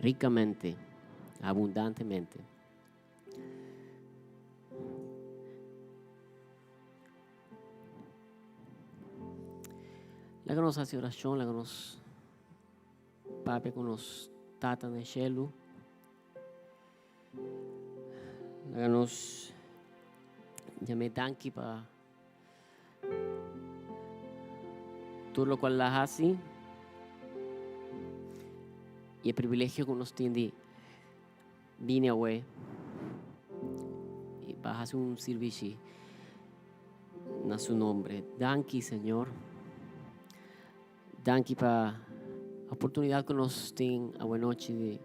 Ricamente, abundantemente. Laga nos hasi orashon, laga nos papia ku nos Tata den shelu. Laga nos yam'é danki pa tur lokual el a hasi i e privilegio ku nos tin di bini awe i pa hasi un sirbishi na su nombre. Danki, Señor. Danki pa oportunidad ku nos tin awe nochi di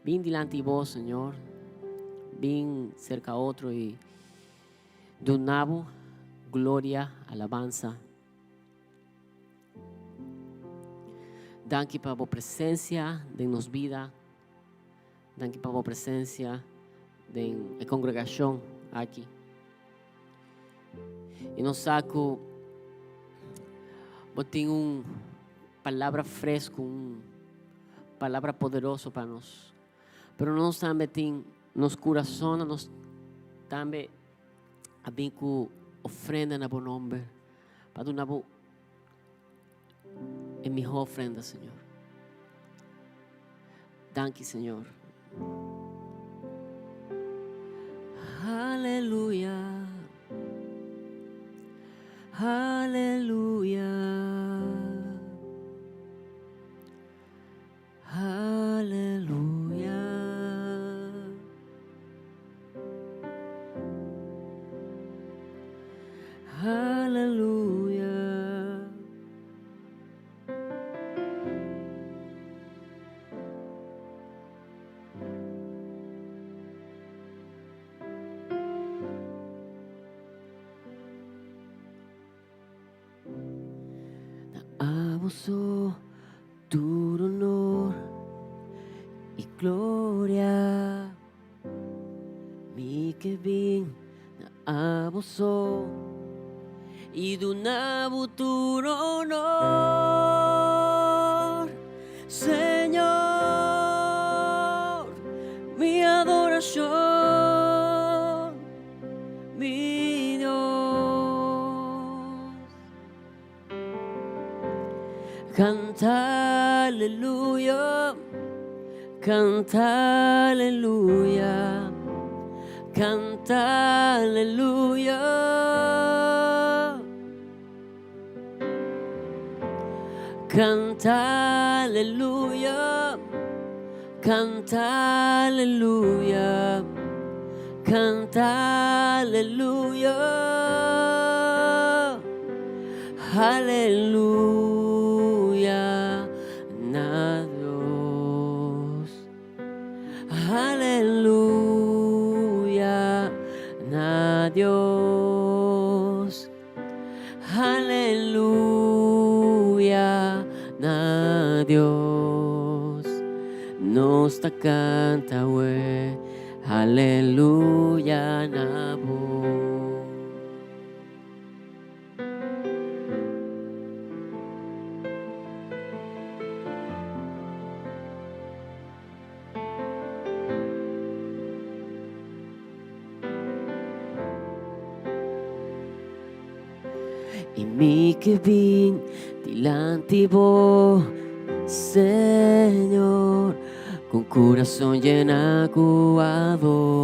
bin dilanti bo, Señor. Bin serka otro i duna bo gloria, alabansa. Danki pa bo presencia den nos bida. Danki pa bo presencia den e congregacion aki. I nos sa ku bo tin un palabra fresco, un palabra poderoso pa nos. Pero nos tambe tin nos corazon, nos tambe a bin ku ofrenda na bo nomber, pa duna bo e mihó ofrenda, Señor. Danki, Señor. Aleluya. Aleluya. Aleluya. Aleluya. Na abo so tur honor i gloria. Mi ke bin na abo so i duna bo tur honor, Señor, mi adorashon, mi Dios. Canta aleluya, canta aleluya, canta aleluya. Canta aleluya, canta aleluya, canta aleluya. Aleluya na Dios. Aleluya na Dios. Aleluya na Dios. Nos ta canta we. Aleluya na bo. I mi ke bin dilanti bo, Señor, ku kurason yena ku adorashon.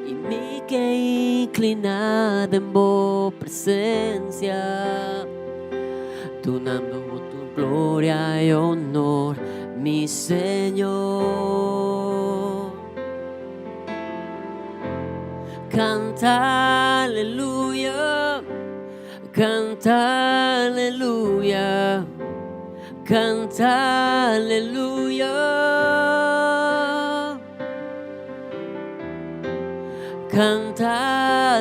I mi ke inkliná den bo presensia, dunando bo tur gloria i honor, mi Señor. Canta aleluya, canta aleluya, canta aleluya. Canta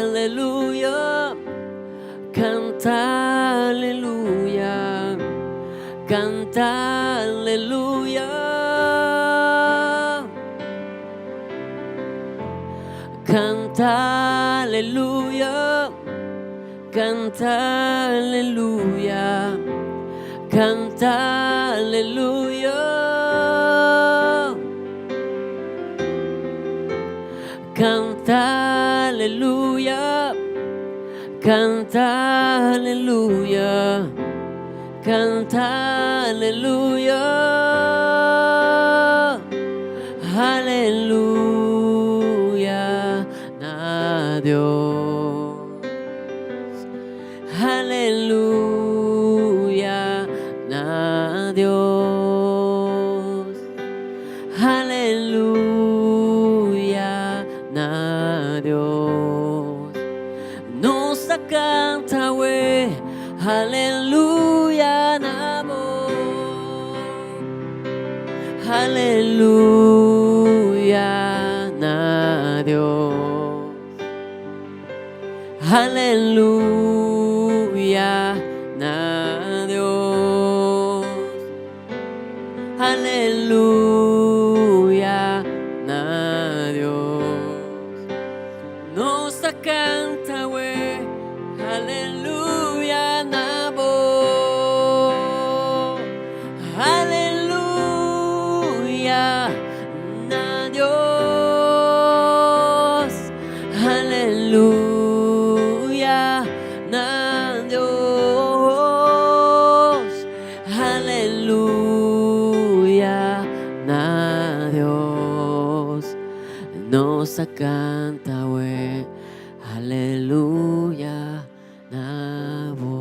aleluya, canta aleluya, canta aleluya. Canta aleluya, canta aleluya, Canta aleluya. Canta aleluya. Canta aleluya. Canta aleluya. Aleluya na Dios. Aleluya na Dios. Aleluya na Dios. Nos ta canta we, aleluya na bo. Aleluya na Dios. Aleluya na Dios. Aleluya na Dios. Nos ta canta we, aleluya na bo. Aleluya na Dios. Aleluya na Dios. Aleluya na Dios. Nos ta canta we, aleluya na bo.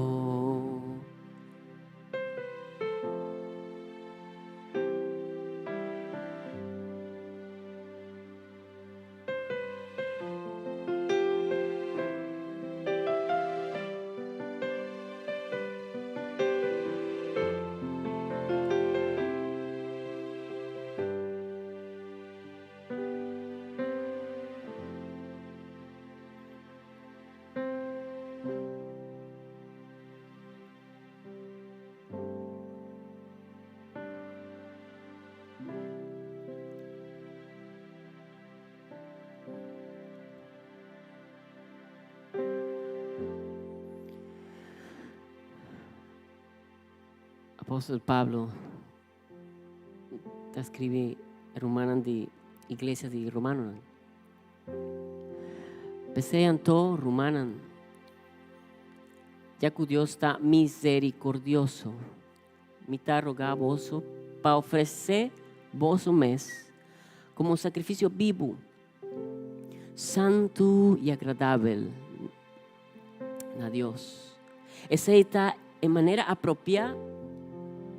Apóstol Pablo ta scribi rumannan di iglesia di Romanonan. P'esei anto, rumannan, ya ku Dios ta miserikordioso, mi ta rogá boso pa ofresé boso mes komo un sakrifisio bibu, santu i agradabel na Dios. Esei ta e manera apropiá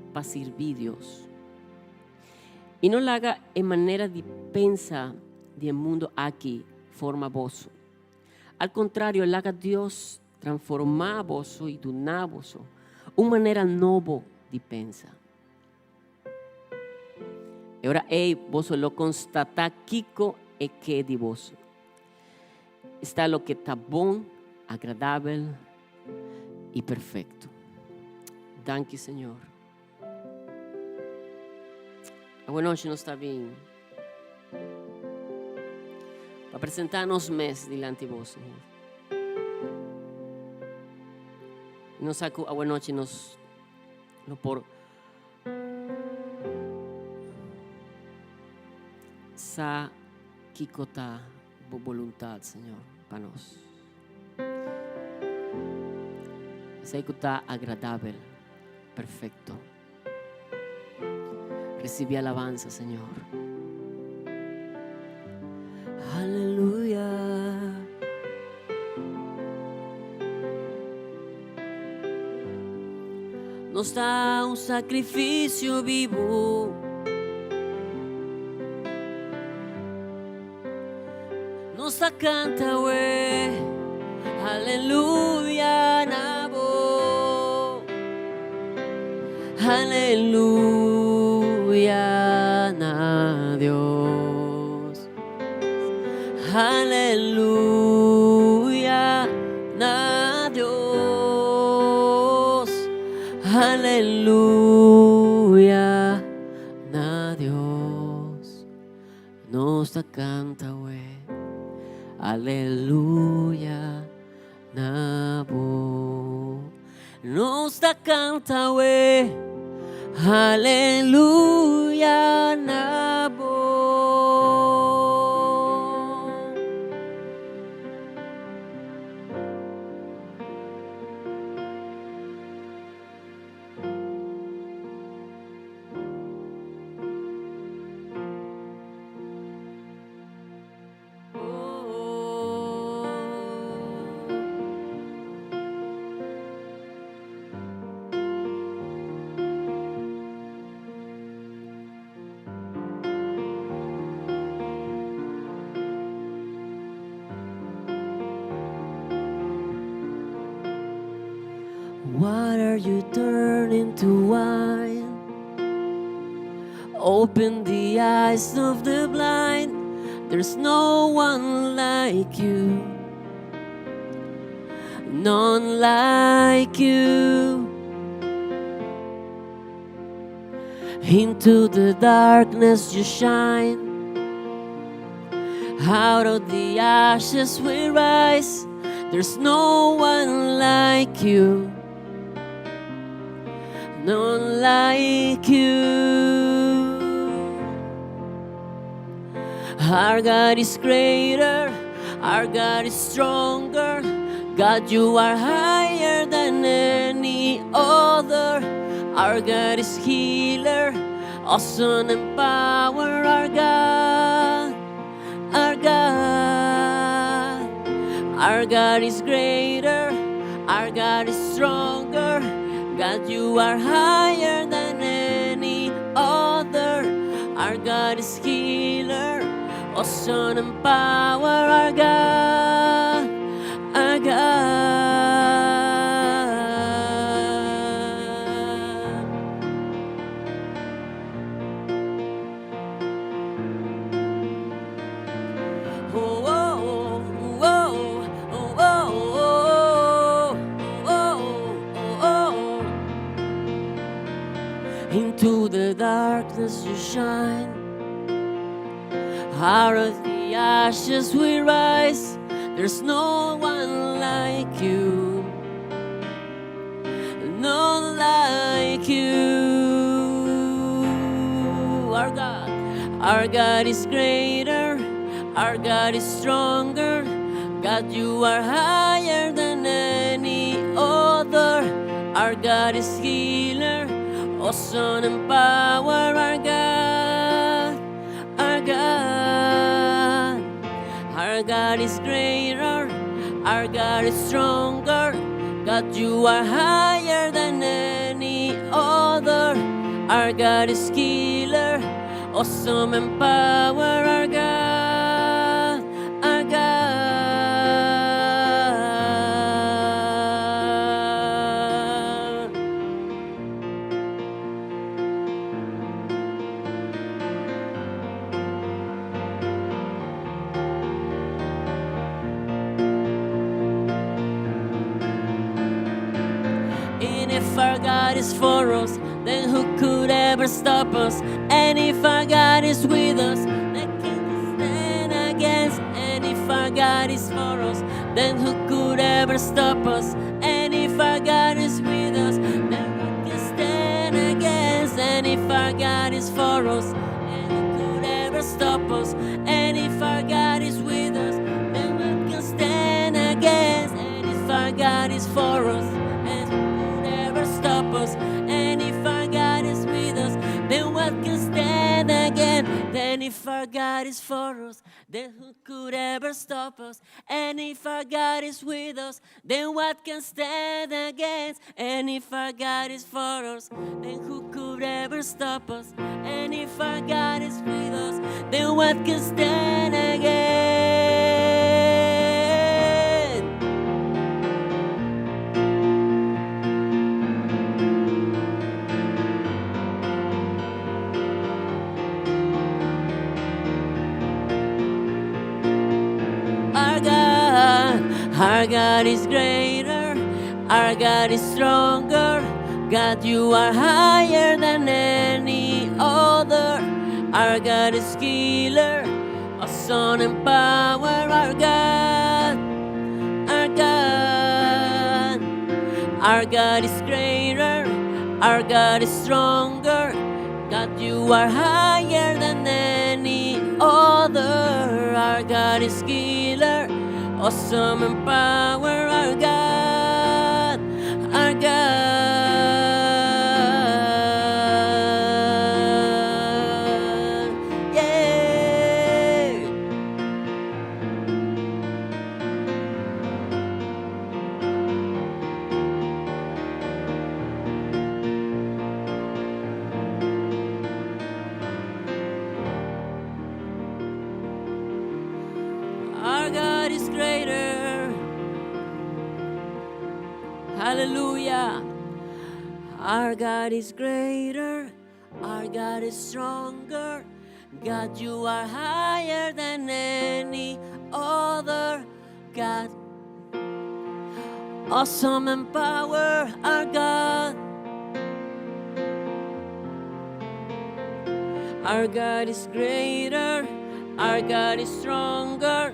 pa sirbi Dios. I no laga e manera di pensa di e mundu aki forma boso. Al kontrario, laga Dios transformá boso i duna boso un manera nobo di pensa. E ora ei boso lo konstatá kiko e ke di boso. Esta loke ta bon, agradabel i perfekto. Danki, Señor. Awanochi nos ta bin pa presentá nos mes dilanti bo, Señor. Nos sa ku awanochi nos no por sa kiko ta bo boluntat, Señor, pa nos. Esei ku ta agradabel. Perfecto. Recibi alabanza, Señor. Aleluya. Nos ta un sacrificio vivo. Nos ta canta we, aleluya na bo. Aleluya na Dios. Aleluya na Dios. Aleluya na Dios. Nos ta canta we, aleluya na bo. Nos ta canta we, Haleluya na bo. Water you turn into wine. Open the eyes of the blind. There's no one like you. None like you. Into the darkness you shine. Out of the ashes we rise. There's no one like you. None like you. Our God is greater. Our God is stronger. God, you are higher than any other. Our God is healer, awesome in power. Our God, our God, our God is greater. Our God is stronger. God, you are higher than any other. Our God is healer, awesome in power. Our God, our God. Oh, oh, oh, oh, oh, oh, oh, oh. Into the darkness you shine. Out of the ashes we rise. There's no one like you. None like you. Our God, our God is greater. Our God is stronger. God, you are higher than any other. Our God is healer, awesome in power. Our God, our God, our God is greater. Our God is stronger. God, you are higher than any other. Our God is healer, awesome in power. Our God, our God. And if our God is for us, then who could ever stop us? And if our God is with us, then can stand against? And if our God is for us, then who could ever stop us? And if our God is with us, then who can stand against? And if our God is for us, then who could ever stop us? And if our God is with us, then who can stand against? And if our God is for us, then who could ever stop us? And if our God is with us, then what can stand again? Then if our God is for us, then who could ever stop us? And if our God is with us, then what can stand against? And if our God is for us, then who could ever stop us? And if our God is with us, then what can stand again? Our God, our God is greater, our God is stronger. God, you are higher than any other. Our God is healer, awesome in power. Our God, our God, Our God is greater, our God is stronger. God, you are higher than any other. Our God is healer, awesome in power. Our God, our God. Yeah. Our God is greater. Hallelujah. Our God is greater. Our God is stronger. God, you are higher than any other God. Awesome in power, our God. Our God is greater. Our God is stronger.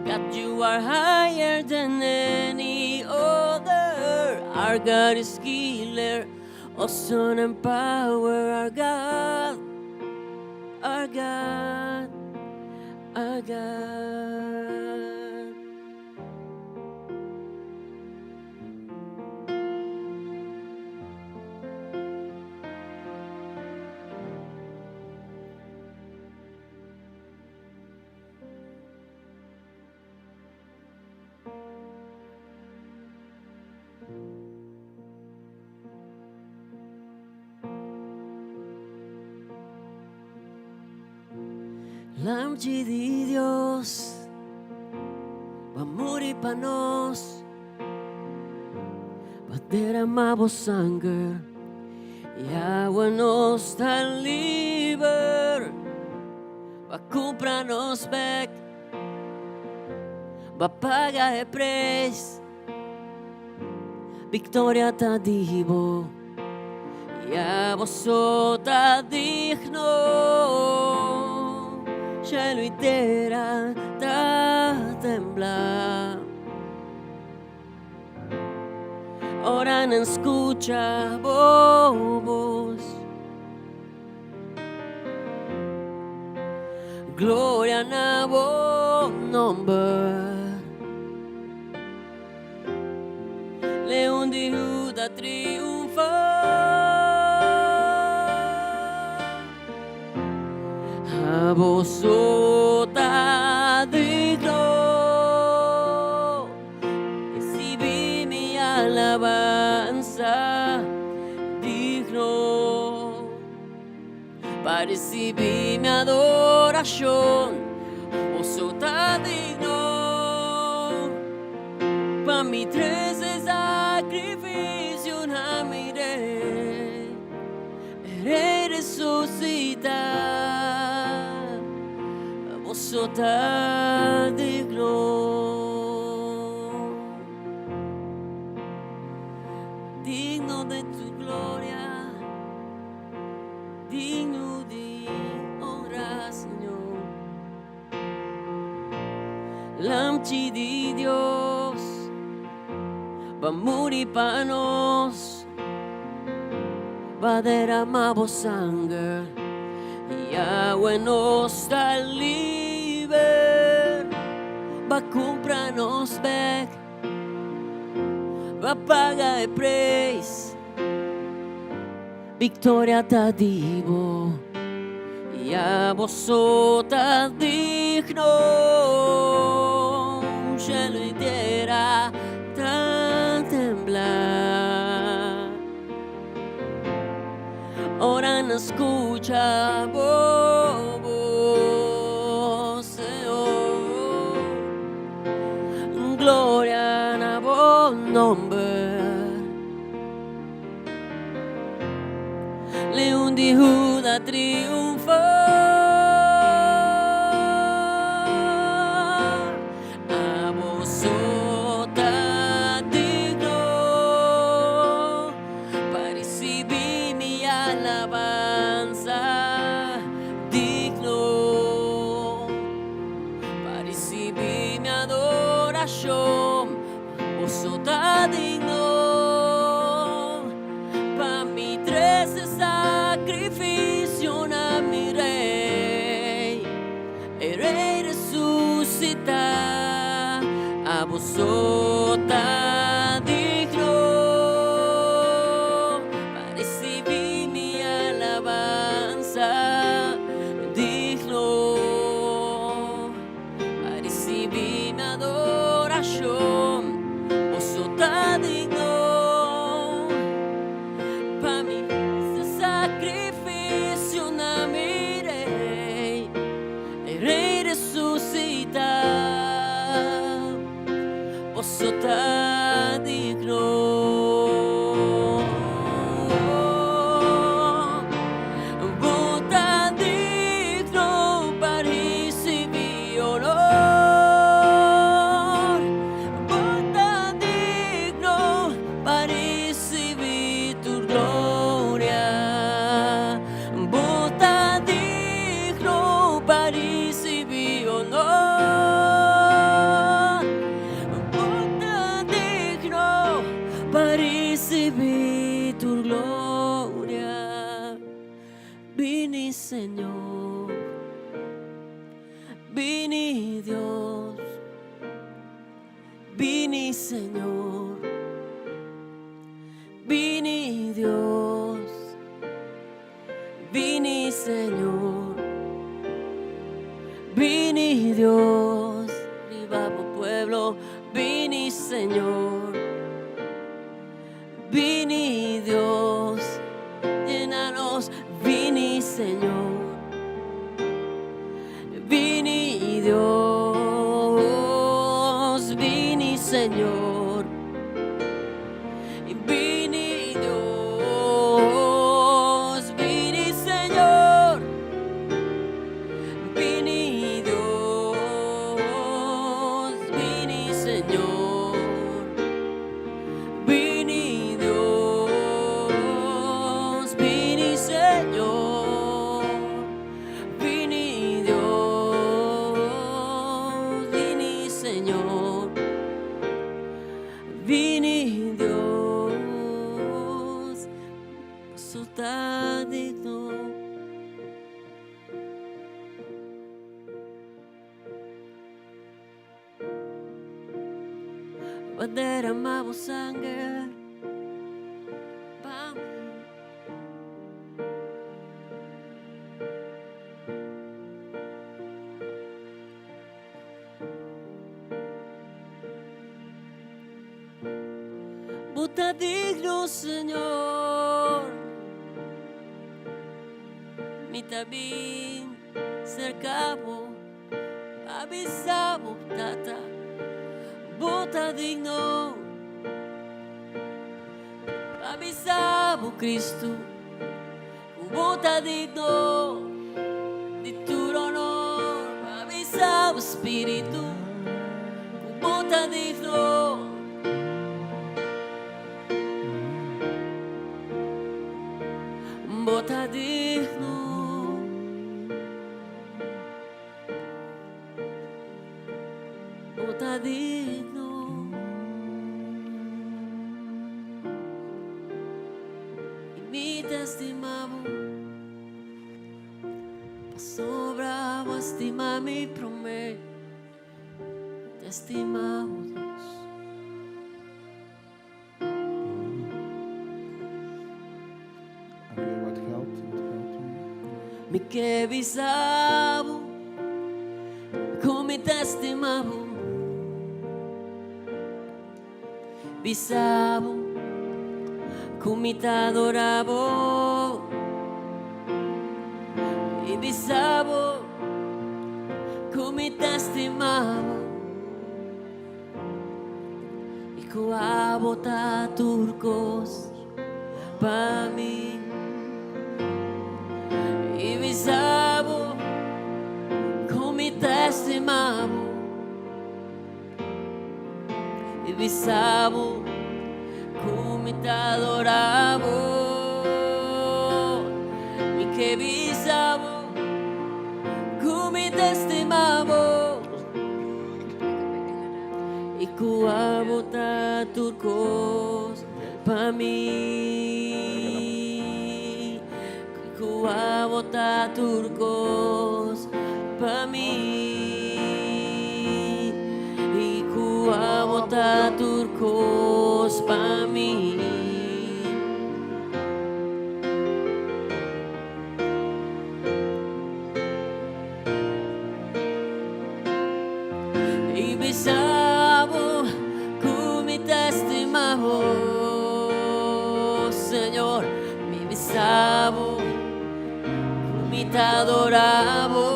God, you are higher than any other. Our God is healer. Awesome in power, our God. Our God. Our God. Lamchi di Dios, b'a muri pa nos, b'a derama bo sanger, y awe nos ta liber, b'a cumpra nos bek, b'a paga e prijs, victoria ta di bo, y abo so ta digno, cielo y tera ta tembla. Ora nan scucha bo voz. Gloria na bo nomber. Leon di Juda triunfa. Abo so ta digno. Recibi mi alabanza digno. Pa recibi mi adoracion. Bo so ta digno. Pa mi trece sacrificio na mi Rey. Rey resucita. Bo so ta digno. Digno de tu gloria. Digno di honra, Señor. Lamchi di Dios, b'a muri pa nos, b'a derama bo sanger, y awe nos ta liber, b'a cumpra nos bek, b'a paga e prijs, victoria ta di bo, y abo so ta digno, cielo y tierra ta tembla. Ora nan scucha bo voz, Señor. Gloria na bo nomber. Leon di Juda triunfa. Abo so ta digno pa recibi mi alabanza digno pa recibi mi adoracion. Bo so ta digno. sacrificio na mi Rey, e Rey resucita, abo so ta digno pa ricibi mi alabanza, digno pa ricibi mi adoracion, bo so ta digno pa mi sacrificio na mi Rey, e Rey resucita, bo so ta digno. Bo ta digno pa ricibi honor. Bo ta digno pa ricibi tur gloria. Bo ta digno pa ricibi honor. Bo ta digno pa ricibi tur gloria. Bini Señor, bini Dios, bini Señor, bini Dios, bini Señor, bini Dios, riba bo pueblo, bini Señor, bini Dios, llénanos, bini Señor, bini Dios, bini Señor, bini Dios, bini Señor, bini Dios, bini Señor, bini Dios, bini Señor, bini Dios, bini Señor, bini Dios, bo so ta digno. Pa derama bo sanger pa mi. Bo ta digno, Señor. Mi ta bin cerca bo, pa bisa bo, Tata, bo ta digno. Pa bisa bo, Cristo, bo ta digno di tur honor. Pa bisa bo, Spirito, bo ta digno. Bo ta digno. Bo ta digno. Y mi ta stima bo. Pasobra bo a stima mi prome. Ta stima bo, Dios. Heb je wat geld? Wat geld doen? Mi ke bisa bo ku mi ta stima bo. Bisa bo ku mi ta adora bo. Y bisa bo ku mi ta stima bo. Y ku abo ta tur kos pa mi. Y bisa bo ku mi ta stima bo. Y bisa bo ku mi ta adora bo. Mi ke bisa bo ku mi ta stima bo. Y ku abo ta tur kos pa mi. abo ta tur kos pa mi. I ku abo ta tur kos pa mi. I bisa bo ku mi ta stima bo, Señor. Mi bisa bo ku mi ta adora bo.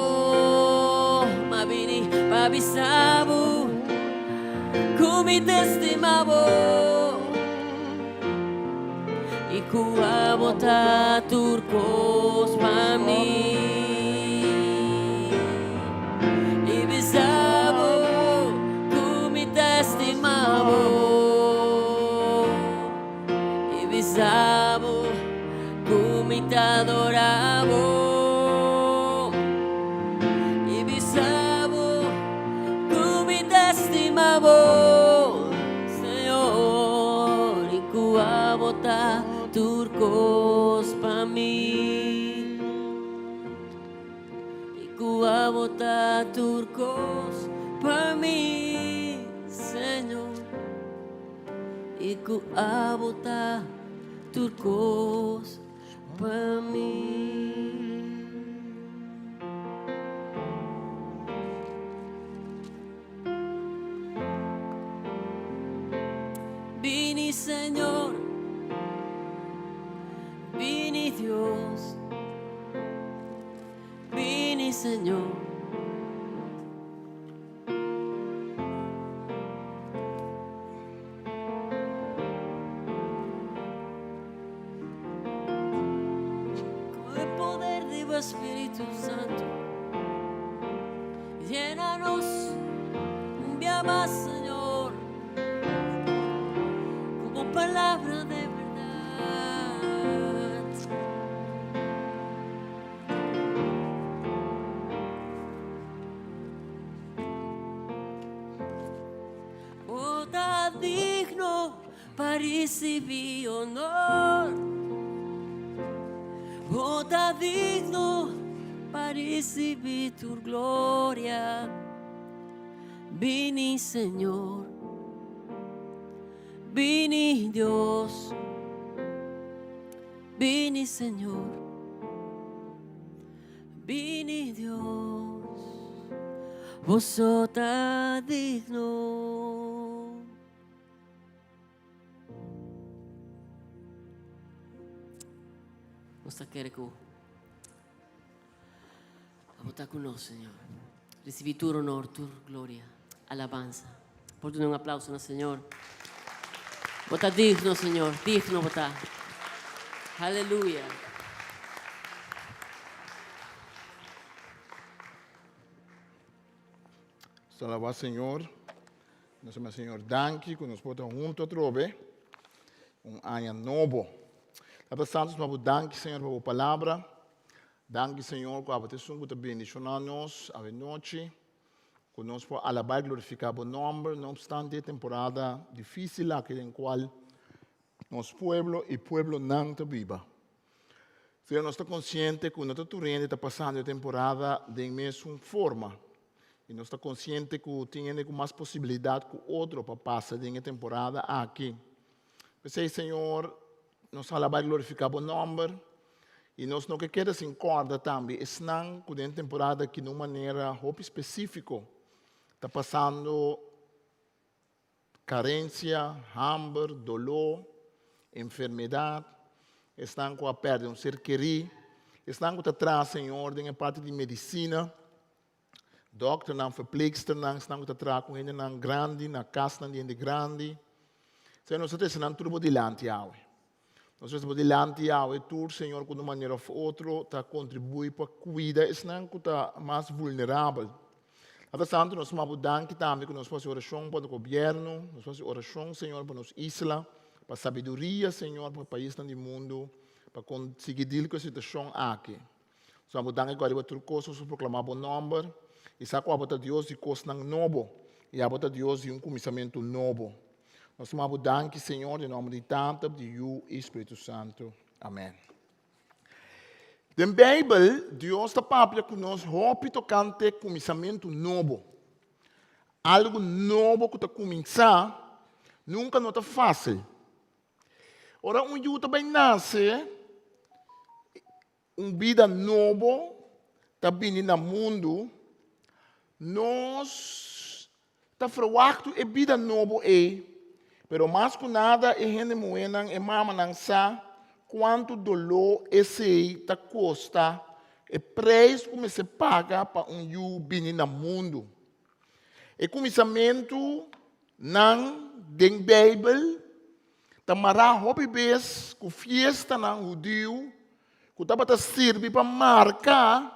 M'a bini pa bisa bo ku mi ta stima bo. I ku abo ta tur kos pa mi. I bisa bo ku mi ta stima bo. I bisa bo ku mi ta adora bo. I bisa bo ku mi ta stima bo, Señor, i ku abo ta tur kos pa mi. I ku abo ta tur kos pa mi, Señor. I ku abo ta tur kos pa mi. Bini Señor, bini Dios, bini Señor. Con el poder de tu Espíritu Santo, llénanos un día más, Señor, como palabra de verdad. Bo ta digno pa ricibi honor. Bo ta digno pa ricibi tur gloria. Bini Señor, bini Dios, bini Señor. Bini Dios, bo so ta digno. Nos ta kere ku abo ta ku nos, Señor. Risibi tur honor, tur gloria, alabansa. Por duna un aplauso na Señor. Bo ta digno, Señor, digno bo ta. Aleluya. Salabá Señor. Nos ama Señor danki ku nos por ta hunto atrobe un aña nobo. Tata Santo, nos bo danki Señor pa bo palabra. Danki Señor ku abo ta esun ku ta bendishoná nos awe nochi. Ku nos por alabá i glorifiká bo nòmber, no opstante e temporada difísil aki den kual nos pueblo i pueblonan ta biba. Señor, nos ta konsiente ku no ta tur hende ta pasando e temporada den mesun forma. I nos ta konsiente ku tin hende ku mas posibilidat ku otro pa pasa den e temporada aki. P'esei, Señor, nos alabá i glorifiká bo nòmber. I nos no ke keda sin kòrda tambe esnan ku den temporada aki na un manera hopi spesífiko ta pasando karensia, hamber, doló, enfermedat, esnan ku a pèrdè un ser kerí, esnan ku ta traha, Señor, den e parti di medisina, dòkternan, verpleegsternan, esnan ku ta traha ku hendenan grandi na kasnan di hende grandi. Señor, nos ta trese nan tur bo dilanti awe. Nos ta trese bo dilanti awe tur, Señor, ku di un manera òf otro ta kontribuí pa kuida esnan ku ta mas vulnerabel. Tata Santu, nos maba bo danki tambe ku nos por hasi orashon pa nos gobièrnu, nos por hasi orashon, Señor, pa nos isla, pa sabiduria, Señor, pa paisnan di mundu, pa konsiguí dil ku e situashon aki. Nos maba bo danki ku ariba tur kos nos por proklamá bo nòmber i sa ku abo ta Dios di kosnan nobo i abo ta Dios di un kuminsamentu nobo. Nos maba bo danki, Señor, den nòmber di Tata, di Yu i Spiritu Santu. Amèn. Den Beibel, Dios ta papia ku nos hopi tokante kuminsamentu nobo. Algu nobo ku ta kuminsá nunka no ta fásil. Ora un yu ta bai nase, un bida nobo ta bini na mundu, nos ta ferwachtu e bida nobo ei, pero mas ku nada e hende muhénan, e mamanan sa kuantu doló esei ta kosta, e preis ku mester paga pa un yu bini na mundu. E kuminsamentu nan den Beibel ta mará hopi bes ku fiestanan hudiu ku tabata sirbi pa marka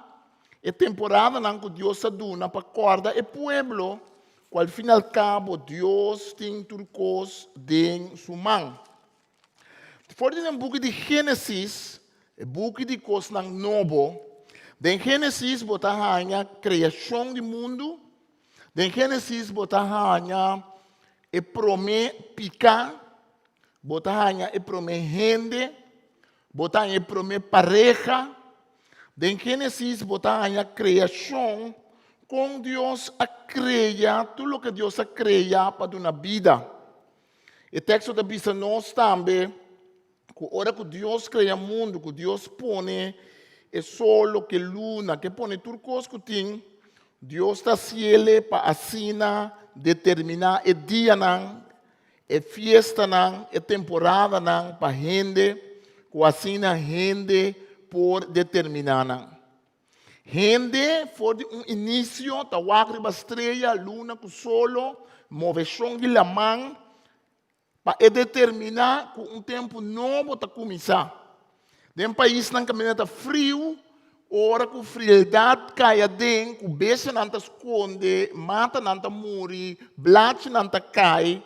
e temporadanan ku Dios a duna pa kòrda e pueblo ku al fin al kabo Dios tin tur kos den su man. For di den buki di Génesis, e buki di kosnan nobo, den Génesis bo ta haña kreashon di mundu, den Génesis bo ta haña e promé piká, bo ta haña e promé hende, bo ta haña e promé pareha. Den Génesis bo ta haña kreashon, kon Dios a krea tur loke Dios a krea pa duna bida. E teksto ta bisa nos tambe ku ora ku Dios krea mundu, ku Dios pone e solo, ku e luna, ku e pone tur kos ku tin, Dios ta hasiele pa asina determiná e dianan, e fiestanan, e temporadanan pa hende, ku asina hende por determiná nan. Hende for di un inisio ta wak riba strea, luna ku solo, moveshon di laman, pa e determiná ku un tempu nobo ta kuminsá. Den paisnan kaminda ta friu, ora ku frieldat kai aden, ku bestianan ta skonde, matanan ta muri, blachinan ta kai,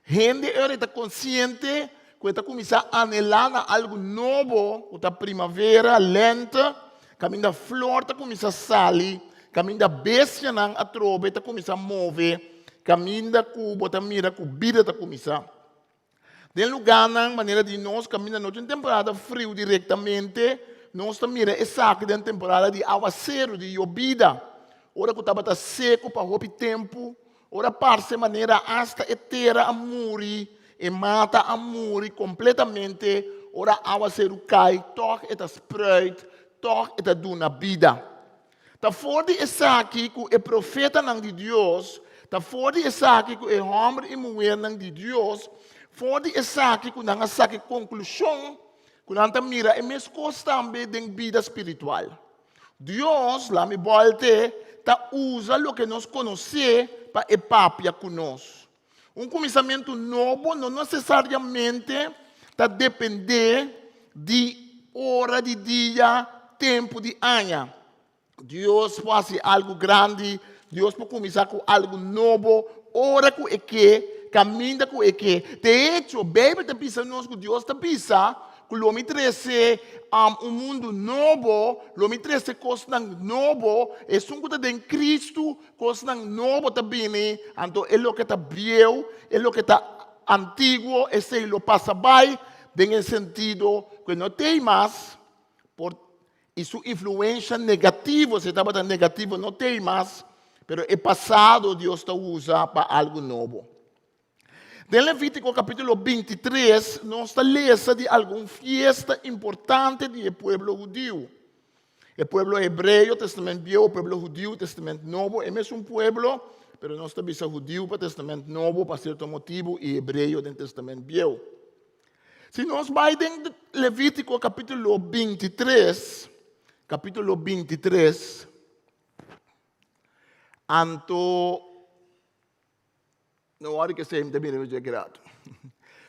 hende ora e ta konsiente ku e ta kuminsá anhelá na algu nobo ku ta primavera, lènte, kaminda flor ta kuminsá sali, kaminda bestianan atrobe ta kuminsá move, kaminda ku bo ta mira ku bida ta kuminsá. Den lugánan manera di nos kaminda no tin temporada friu direktamente, nos ta mira esaki den temporada di awaseru, di yobida, ora ku tabata seku pa hopi tempu, ora parse manera asta e tera a muri, e mata a muri kompletamente, ora awaseru kai tòg e ta spruit, tòg e ta duna bida. Ta for di esaki ku e profetanan di Dios, ta for di esaki ku e hòmber i muhernan di Dios, for di esaki ku nan a saka e konklushon ku nan ta mira e mes kos tambe den bida spiritual. Dios, laat mi bòlte, ta usa loke nos konosé pa e papia ku nos. Un kuminsamentu nobo no nesesariamente ta dependé di ora di dia, tempu di aña. Dios por hasi algu grandi, Dios por kuminsá ku algu nobo ora ku e ke, kaminda ku e ke. De echo, Beibel ta bisa nos ku Dios ta bisa ku lo mi trese un mundu nobo, lo mi trese kosnan nobo, esun ku ta den Kristu Kosnan nobo ta bini, anto e loke ta bieu, e loke ta antiguo, esei lo pasa bai, den e sentido ku e no t'ei mas, por i su influensha negativo, si e tabata negativo, no t'ei mas, pero e pasado Dios ta usa pa algu nobo. Den Levítiko kapítulo 23 nos ta lesa di algun fiesta importante di e pueblo hudiu. E pueblo hebreo, Testament Bieu, e pueblo hudiu, Testament Nobo, e mesun pueblo, pero nos ta bisa hudiu pa Testament Nobo pa sierto motibu i hebreo den Testament Bieu. Si nos bai den Levítiko kapítulo 23, kapítulo 23, anto No wòri ke mi ta bira dje grato.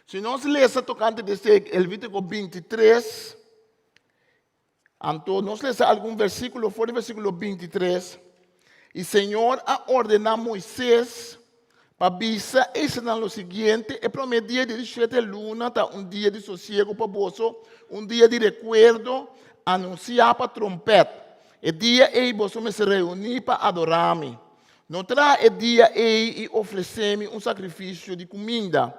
Si nos lesa tokante di esei Levítiko 23, anto nos lesa algun versíkulo for di versíkulo 23, i Señor a ordená Moisés pa bisa esnan lo siguiente, e promé dia di shete luna ta un dia di sosiego pa boso, un dia di rekuerdo anunsiá pa trompèt. E dia ei boso mester reuní pa adorá mi. No traha e dia ei i ofresé mi un sakrifisio di kuminda.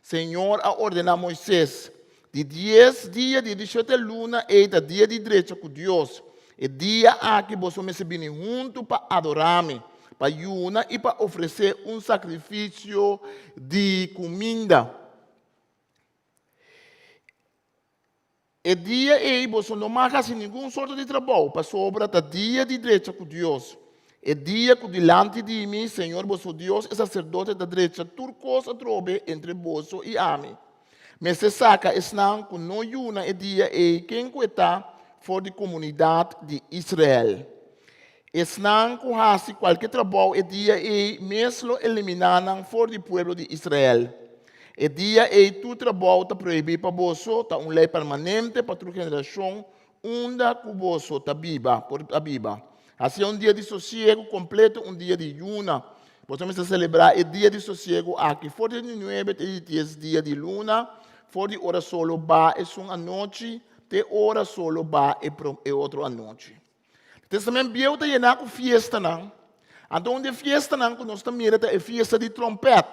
Señor a ordená Moisés. Di dies dia di e dishete luna ei ta dia di drecha ku Dios. E dia aki boso mester bini huntu pa adorá mi, pa yuna i pa ofresé un sakrifisio di kuminda. E dia ei boso no mag hasi ningun sorto di trabou, pasobra ta dia di drecha ku Dios. E dia ku dilanti di mi, Señor boso Dios, e saserdote ta drecha tur kos atrobe entre boso i ami. Mester saka esnan ku no yuna e dia ei ken ku e ta for di komunidat di Israel. Esnan ku hasi kualke trabou e dia ei mes lo eliminá nan for di pueblo di Israel. E dia ei tur trabou ta prohibí pa boso, ta un lei permanente pa tur generashon unda ku boso ta biba, por ta biba. Hasié un dia di sosiegu kompleto, un dia di yuna. Boso mester selebrá e dia di sosiegu aki for di nuebe te di dies dia di luna, for di ora solo ba esun anochi te ora solo ba e otro anochi. Testament Bieu ta yená ku fiestanan. Anto un di e fiestanan ku nos ta mira ta e fiesta di trompèt.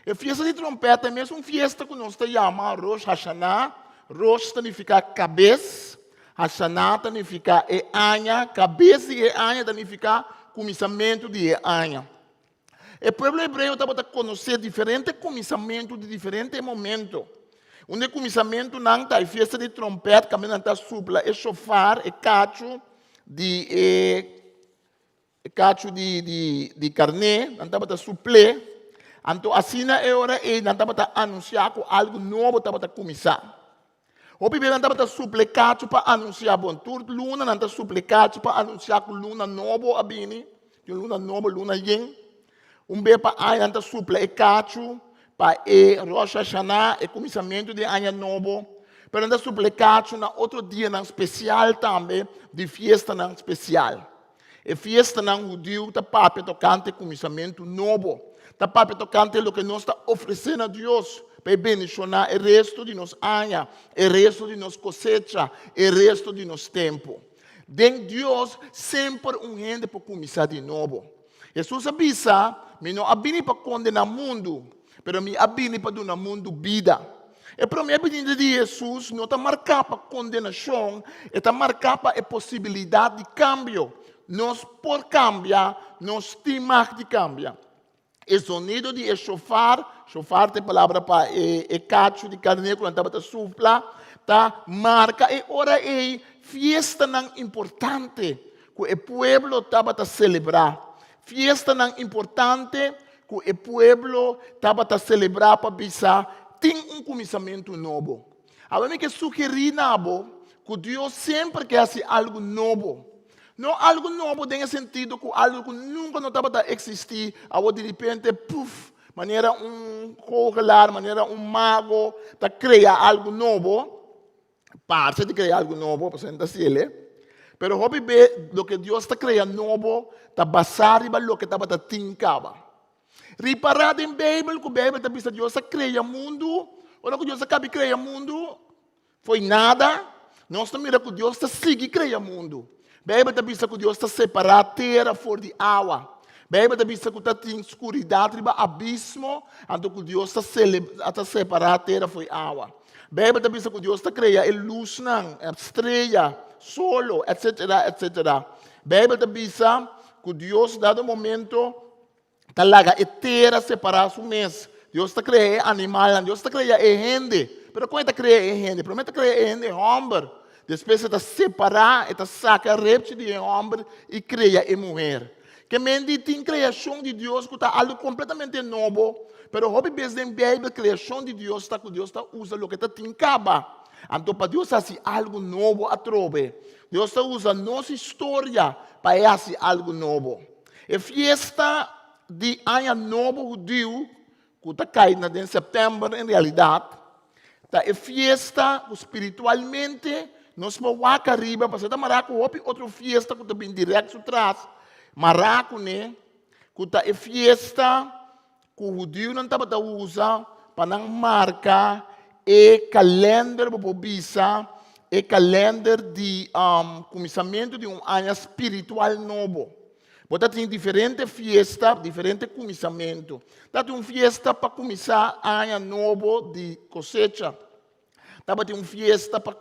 E fiesta di trompèt ta e mesun fiesta ku nos ta yama Rosh Hashanah. Rosh ta nifiká kabes, Hashanah ta nifiká e aña, kabes di e aña ta nifiká kuminsamentu di e aña. E pueblo hebreo tabata konosé diferente kuminsamentu di diferente momento. Un di e kuminsamentunan ta e fiesta di trompèt kaminda nan ta supla e shofar, e kachu di e e kachu di di di karné, nan tabata supl'é. Anto asina e ora ei nan tabata anunsiá ku algu nobo tabata kuminsá. Hopi bes nan tabata suple kachu pa anunsiá bon. Tur luna nan ta suple kachu pa anunsiá ku luna nobo a bini, tin un luna nobo, luna yen. Un bes pa aña nan ta supla e kachu pa e Rosh Hashanah, e kuminsamentu di aña nobo. Pero nan ta supla e kachu na otro dianan spesial tambe, di fiestanan spesial. E fiestanan hudiu ta papia tokante kuminsamentu nobo, ta papia tokante loke nos ta ofresé na Dios pa e bendishoná e resto di nos aña, e resto di nos kosecha, e resto di nos tempu. Den Dios semper un hende por kuminsá di nobo. Hesus a bisa, Mi no a bini pa kondená mundu, pero mi a bini pa duna mundu bida. E promé binida di Hesus no ta marká pa kondenashon, e ta marká pa e posibilidat di kambio. Nos por kambia, nos tin mag di kambia. E zonido di e shofar, shofar ta e palabra pa e kachu di karné ku nan tabata supla, ta marka e ora ei fiestanan importante ku e pueblo tabata selebrá. Fiestanan importante ku e pueblo tabata selebrá pa bisa tin un kuminsamentu nobo. Awe mi ke sugerí na bo ku Dios semper ke hasi algu nobo. No algu nobo den e sentido ku algu ku nunka no tabata eksistí, awor diripente puf, manera un goochelaar, manera un mago ta krea algu nobo. Parse di krea algu nobo, pasobra nan ta hasiel e. Pero hopi be loke Dios ta krea nobo ta basá riba loke tabata tin kaba. Ripará den Beibel ku Beibel ta bisa Dios a krea mundu, ora ku Dios a kabi krea mundu fo'i nada, nos ta mira ku Dios ta sigui krea mundu. Beibel ta bisa ku Dios ta separá tera for di awa. Beibel ta bisa ku ta tin skuridat riba abismo, anto ku Dios ta ta separá tera for di awa. Beibel ta bisa ku Dios ta krea e lusnan, e strea, solo, etsetera, etsetera. Beibel ta bisa ku Dios dado momento ta laga e tera separá su mes. Dios ta krea e animalnan, Dios ta krea e hende. Pero kon e ta krea e hende? Promé e ta krea e hende hòmber, despues e ta separá, e ta saka repchi di e hòmber i krea e muher. Ke men di tin kreashon di Dios ku ta algu kompletamente nobo, pero hopi bes den Beibel kreashon di Dios ta ku Dios ta usa loke ta tin kaba. Anto pa Dios hasi algu nobo atrobe, Dios ta usa nos historia pa e hasi algu nobo. E fiesta di Aña Nobo Hudiu, ku ta kai na den sèptèmber en realidat, ta e fiesta ku spiritualmente nos por wak ariba, pasobra ta mará ku hopi otro fiesta ku ta bin dirèkt su tras, mará kuné, ku ta e fiesta ku hudiunan tabata usa pa nan marka e kalènder, bo por bisa, e kalènder di kuminsamentu di un aña spiritual nobo. Bo ta tin diferente fiesta, diferente kuminsamentu. Ta tin un fiesta pa kuminsá aña nobo di kosecha. Tabatin un fiesta pa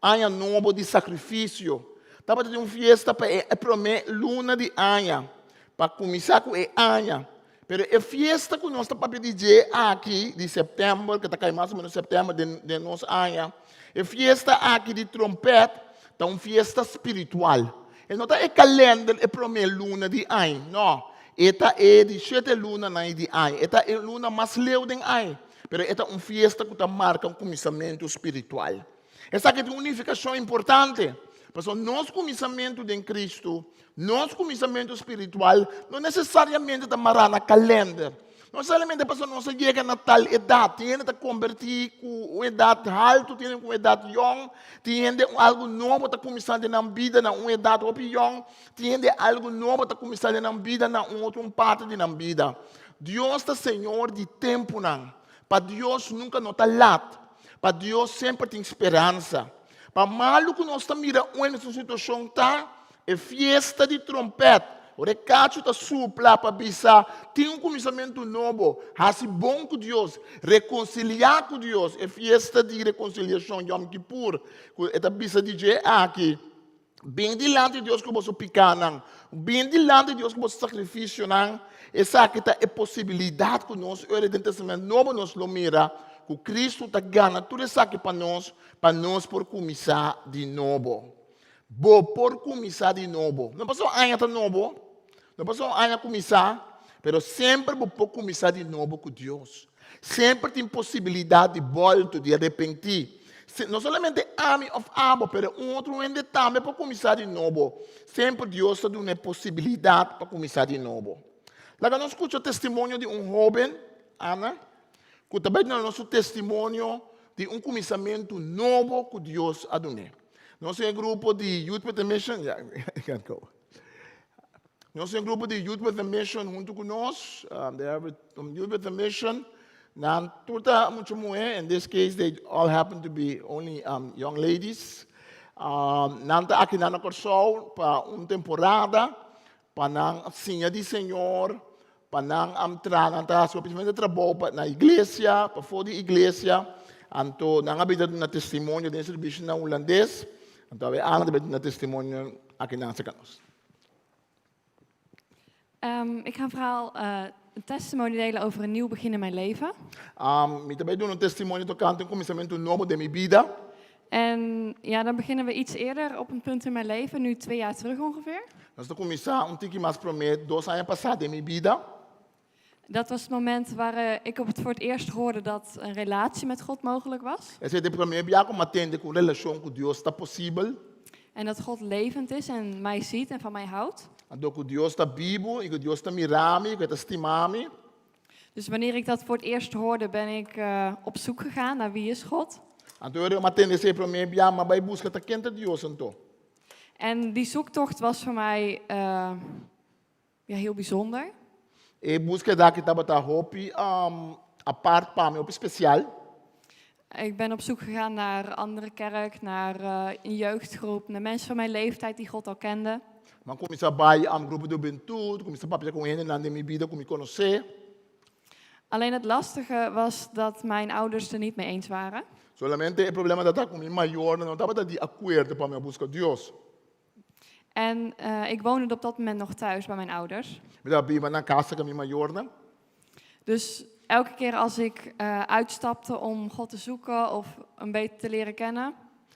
aña nobo di sakrifisio. Tabatin un fiesta pa e promé luna di aña, pa kuminsá ku e aña. Pero e fiesta ku nos ta papia di dje aki, di sèptèmber, ku ta kai mas o ménos sèptèmber den nos aña, e fiesta aki di trompèt ta un fiesta spiritual. E no ta e kalènder e promé luna di aña, nò. E ta e di shete lunanan di aña. E ta e luna mas leu den aña. Pero e ta un fiesta ku ta marka un kuminsamentu spiritual. Esaki tin un nifikashon importante, pasobra nos kuminsamentu den Kristu, nos kuminsamentu spiritual, no nesesariamente ta mará na kalènder. No nesesariamente pasobra nos a yega na tal edat. Tin hende ta kombertí ku un edat haltu, tin hende ku un edat yòn, tin hende algu nobo ta kuminsá den nan bida na un edat hopi yòn, tin hende algu nobo ta kuminsá den nan bida na un otro parti di nan bida. Dios ta Señor di tempunan. Pa Dios nunka no ta lat. Pa Dios semper tin speransa. Pa malu ku nos ta mira un en su situashon ta, e fiesta di trompèt, ora e kachu ta supla pa bisa tin un kuminsamentu nobo, hasi bon ku Dios, rekonsiliá ku Dios, e fiesta di rekonsiliashon, Yom Kippur, ku e ta bisa di dje aki. Bin dilanti Dios ku boso pikánan. Bin dilanti Dios ku boso sakrifisionan. Esaki ta e posibilidat ku nos ora den Testament Nobo nos lo mira ku Kristu ta gana tur esaki pa nos, pa nos por kuminsá di nobo. Bo por kuminsá di nobo. No pasobra un aña ta nobo, no pasobra un aña kuminsá, pero semper bo por kuminsá di nobo ku Dios. Semper tin posibilidat di bòltu, di arepentí. No solamente ami òf abo, pero un otro hende tambe por kuminsá di nobo. Semper Dios ta duna e posibilidat pa kuminsá di nobo. Laga nos skucha testimonio di un hóben, Ana, ku ta bai duna nos su testimonio di un kuminsamentu nobo ku Dios a dun'é. Nos tin e grupo di Youth with a Mission, ya, I can't go. Nos tin un grupo di Youth with a Mission huntu ku nos. Um, they have a, um, Youth with a Mission. Nan tur ta mucha muhé. In this case, they all happen to be only um, young ladies. Um, nan ta aki nan na Kòrsou pa un temporada, pa nan siña di Señor, pa nan am tra, nan ta hasi hopi trabou pa na iglesia, pafó di iglesia. Anto nan a bida duna testimonio den servisio na hulandes. Anto awe Ana ta bida duna testimonio aki nan serka nos. Um, ik ga een verhaal, uh, een testimony delen over een nieuw begin in mijn leven. Um, mi ta bai duna un testimonio tokante un kuminsamentu nobo den mi bida. En ja, dan beginnen we iets eerder op een punt in mijn leven, nu 2 jaar terug ongeveer. Nos ta kuminsá un tiki mas promé, 2 aña pasá den mi bida. Dat was het moment waar eh, ik op het voor het eerst hoorde dat een relatie met God mogelijk was. Esei ta e promé bia ku m'a tende ku un relashon ku Dios ta posibel. En dat God levend is en mij ziet en van mij houdt. Anto ku Dios ta bibu i ku Dios ta mira mi, ku e ta stima mi. Dus wanneer ik dat voor het eerst hoorde, ben ik eh, op zoek gegaan naar wie is God. Anto ora m'a tende esei promé bia, m'a bai buska ta ken ta Dios anto. En die zoektocht was voor mij eh, ja, heel bijzonder. E búskeda aki tabata hopi um, apart pa mi, hopi spesial. Ik ben op zoek gegaan naar andere kerk, naar eh, een jeugdgroep, naar mensen van mijn leeftijd die God al kenden. M'a kuminsá bai un grupo di hubentut, kuminsá papia ku hendenan den mi bida ku mi konosé. Alleen het lastige was dat mijn ouders er niet mee eens waren. Solamente e problema tabata ku mi mayornan no tabata di akuerdo pa mi buska Dios. En eh, ik woonde op dat moment nog thuis bij mijn ouders. Mi tabata biba na kas ku mi mayornan. Dus elke keer als ik eh, uitstapte om God te zoeken of een beetje te leren kennen,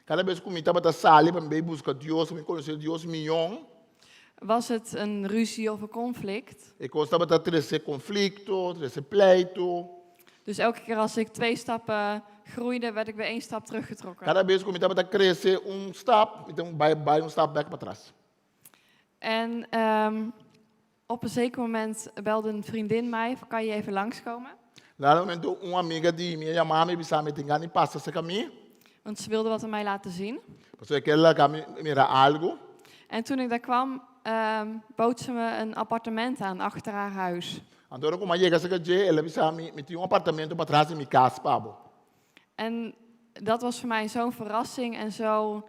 Kada bes ku mi tabata sali pa mi buska Dios, mi konosé Dios mihó, was het een ruzie of een conflict. E kos tabata trese konflikto, trese pleitu. Dus elke keer als ik twee stappen groeide, werd ik weer één stap teruggetrokken. Kada bes ku mi tabata krese un stap, mi ta bai bai un stap bèk patras. En op een zeker moment belde een vriendin mij, van, kan je even langskomen? Na un momento, un amiga di mi a yama mi, bisa mi tin gana di pasa serka mi. Want ze wilde wat aan mij laten zien. Pasobra e ke laga mi mira algu. En toen ik daar kwam, bood ze me een appartement aan achter haar huis. Anto ora ku m'a yega serka dje, el a bisa mi, mi tin un apartamento patras di mi kas pa bo. En dat was voor mij zo'n verrassing en zo,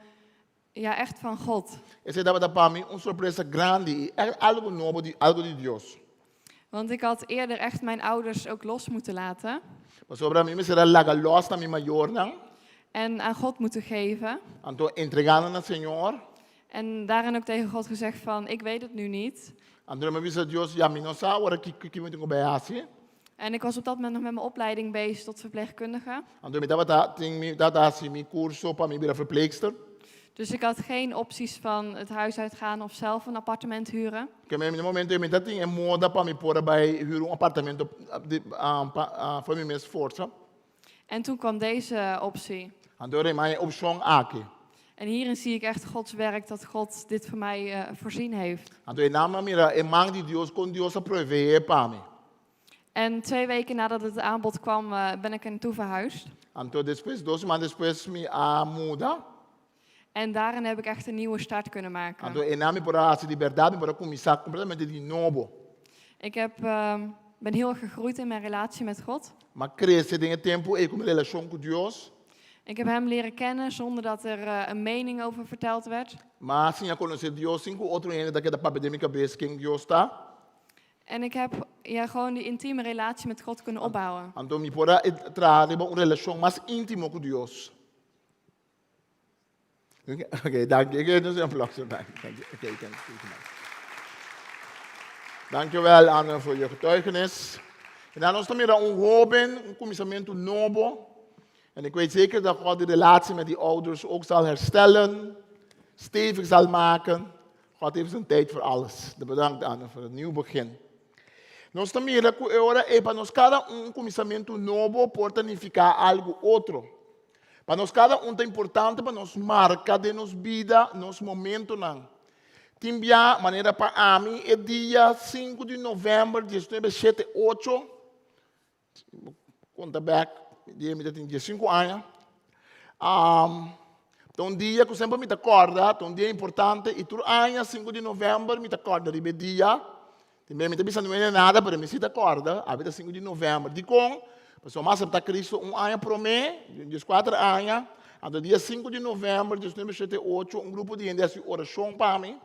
ja, echt van God. Esei tabata pa mi un sorpresa grandi i echt algu nobo di algu di Dios. Want ik had eerder echt mijn ouders ook los moeten laten. Pasobra mi mester a laga lòs na mi mayornan. En aan God moeten geven. Anto entregá nan na Señor. En daarin ook tegen God gezegd van, ik weet het nu niet. Anto mi a bisa Dios, ya mi no sa awor kiko mi tin ku bai hasi. En ik was op dat moment nog met mijn opleiding bezig tot verpleegkundige. Anto mi tabata tin mi tabata hasi mi kurso pa mi bira verpleegster. Dus ik had geen opties van het huis uitgaan of zelf een appartement huren. Ke men na momento ei mi ta tin e moda pa mi por a bai hür un apartamento di pa for mi mes forsa. En toen kwam deze optie. Anto ora e opshon aki. En hierin zie ik echt Gods werk, dat God dit voor mij eh, voorzien heeft. Anto einan mi a mira e man di Dios kon Dios a proveé pa mi. En twee weken nadat het aanbod kwam, eh, ben ik er naartoe verhuisd. Anto despues, dos siman despues mi a muda. En daarin heb ik echt een nieuwe start kunnen maken. Anto einan mi por a hasi di bèrdat, mi por a kuminsá kompletamente di nobo. Ik heb, ehm, ben heel erg gegroeid in mijn relatie met God. Mi a krese den e tempu ei ku mi relashon ku Dios. Ik heb hem leren kennen zonder dat er eh, een mening over verteld werd. Mi a siña konosé Dios sin ku otro hende ta keda papia den mi kabes ken Dios ta. En ik heb ja, gewoon die intieme relatie met God kunnen opbouwen. Anto mi por a traha riba un relashon mas íntimo ku Dios. Oké, dank je. Ik geef dus een applaus. Dank je. Oké, dank je. Dankjewel Anne voor je getuigenis. En dan nos ta mira un hoben, un kuminsamentu nobo. En ik weet zeker dat God die relatie met die ouders ook zal herstellen, stevig zal maken. God heeft zijn tijd voor alles. Bedankt Anne voor het nieuw begin. Nos ta mira ku e ora ei pa nos kada un un kuminsamentu nobo por ta nifiká algu otro. Pa nos kada un ta importante pa nos marka den nos bida nos momentonan. Tin bia manera pa ami e dia sinku di novèmber diesnuebe shete ocho, konta bèk dia mi ta tin diesinku aña, ta un dia ku semper mi ta kòrda, ta un dia importante i tur aña sinku di novèmber mi ta kòrda riba e dia. Tin bes mi ta bisa no hende nada pero mi si ta kòrda, abi ta sinku di novèmber. Dikon? Pasobra mi a aseptá Kristu un aña promé, dieskuater aña, anto dia sinku di novèmber diesnuebe shete i ocho un grupo di hende a hasi orashon pa mi.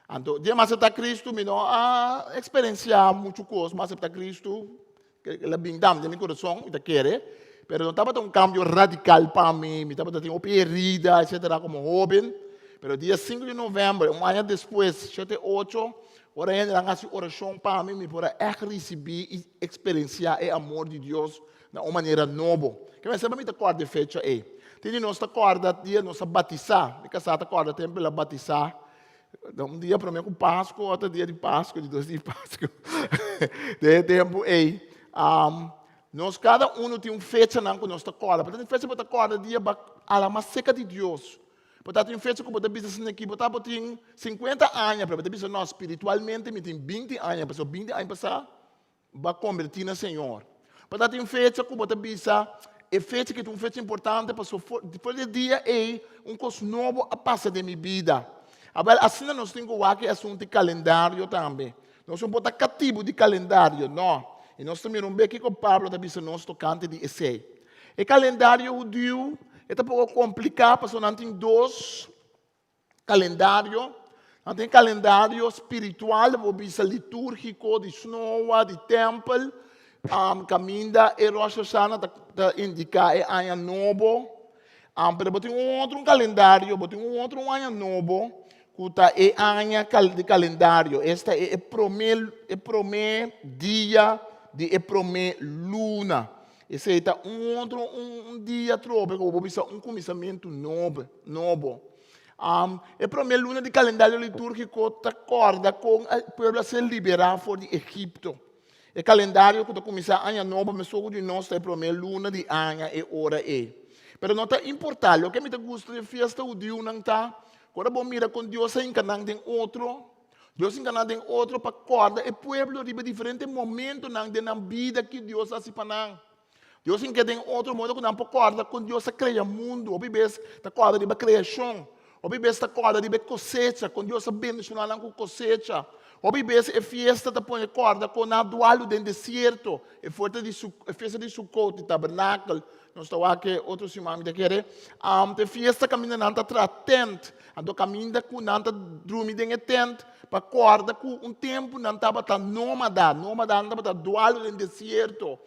Anto dia mi a aseptá Kristu mi no a eksperensiá muchu kos, mi a aseptá Kristu, el a bin dam den mi kurason, mi ta kere, pero no tabata un kambio radikal pa mi, mi tabata tin hopi herida etsetera komo hóben, pero dia sinku di novèmber un aña despues shete ocho Ora hendenan hasi orashon pa mi, mi por a ègt risibí i eksperensiá e amor di Dios na un manera nobo. Ke men semper mi ta kòrda e fecha ei. Tin di nos ta kòrda dia nos a batisá. Mi kasá ta kòrda tempu el a batisá. Na un dia promé ku Pasku òf dia di Pasku, di dos dia di Pasku. Den e tempu ei, nos kada unu tin un fechanan ku nos ta kòrda. Por ta tin fecha ku bo ta kòrda dia bo a hala mas serka di Dios. Bo ta tin fecha ku bo ta bisa asina aki, bo ta bo tin sinkuenta aña, pero bo ta bisa no, spiritualmente mi tin binti aña, pasobra binti aña pasá bo a kombertí na Señor. Bo ta tin fecha ku bo ta bisa, e fecha aki ta un fecha importante pasobra for for di e dia ei un kos nobo a pasa den mi bida. Awèl, asina nos tin ku wak e asuntu di kalendario tambe. Nos no por ta katibu di kalendario, no. I nos ta mira un bek kiko Pablo ta bisa nos tokante di esei. E kalendario hudiu e ta poko kompliká pasobra nan tin dos kalendario. Nan tin kalendario spiritual, bo bisa litúrgiko, di snoa, di tèmpel, kaminda e Rosh Hashanah ta ta indiká e aña nobo. Pero bo tin un otro kalendario, bo tin un otro aña nobo ku ta e aña di kalendario, esta e promé e promé dia di e promé luna. Esei ta un otro un dia atrobe ku bo por bisa un kuminsamentu nobo nobo. E promé luna di kalendario litúrgiko ta kòrda kon e pueblo a ser liberá for di Egipto. E kalendario ku ta kuminsá aña nobo mesora ku di nos ta e promé luna di aña e ora ei. Pero no ta importá, loke mi ta gusta di e fiesta hudiunan ta ku ora bo mira kon Dios a hinka nan den otro, Dios hinka nan den otro pa kòrda e pueblo riba diferente momentonan den nan bida ki Dios a hasi pa nan. Dios hinka den otro modo ku nan por kòrda kon Dios a krea mundu. Hopi bes ta kòrda riba kreashon. Hopi bes ta kòrda riba e kosecha, kon Dios a bendishoná nan ku kosecha. Hopi bes e fiesta ta pone kòrda kon nan a dualu den desierto, e fuerte di e fiesta di Sukot, di Tabernakel. Nos ta wak e otro siman mi ta kere. Ta e fiesta kaminda nan ta traha tent. Anto kaminda ku nan ta drumi den e tent pa kòrda ku un tempu nan tabata nómada, nómada nan tabata dualu den desierto.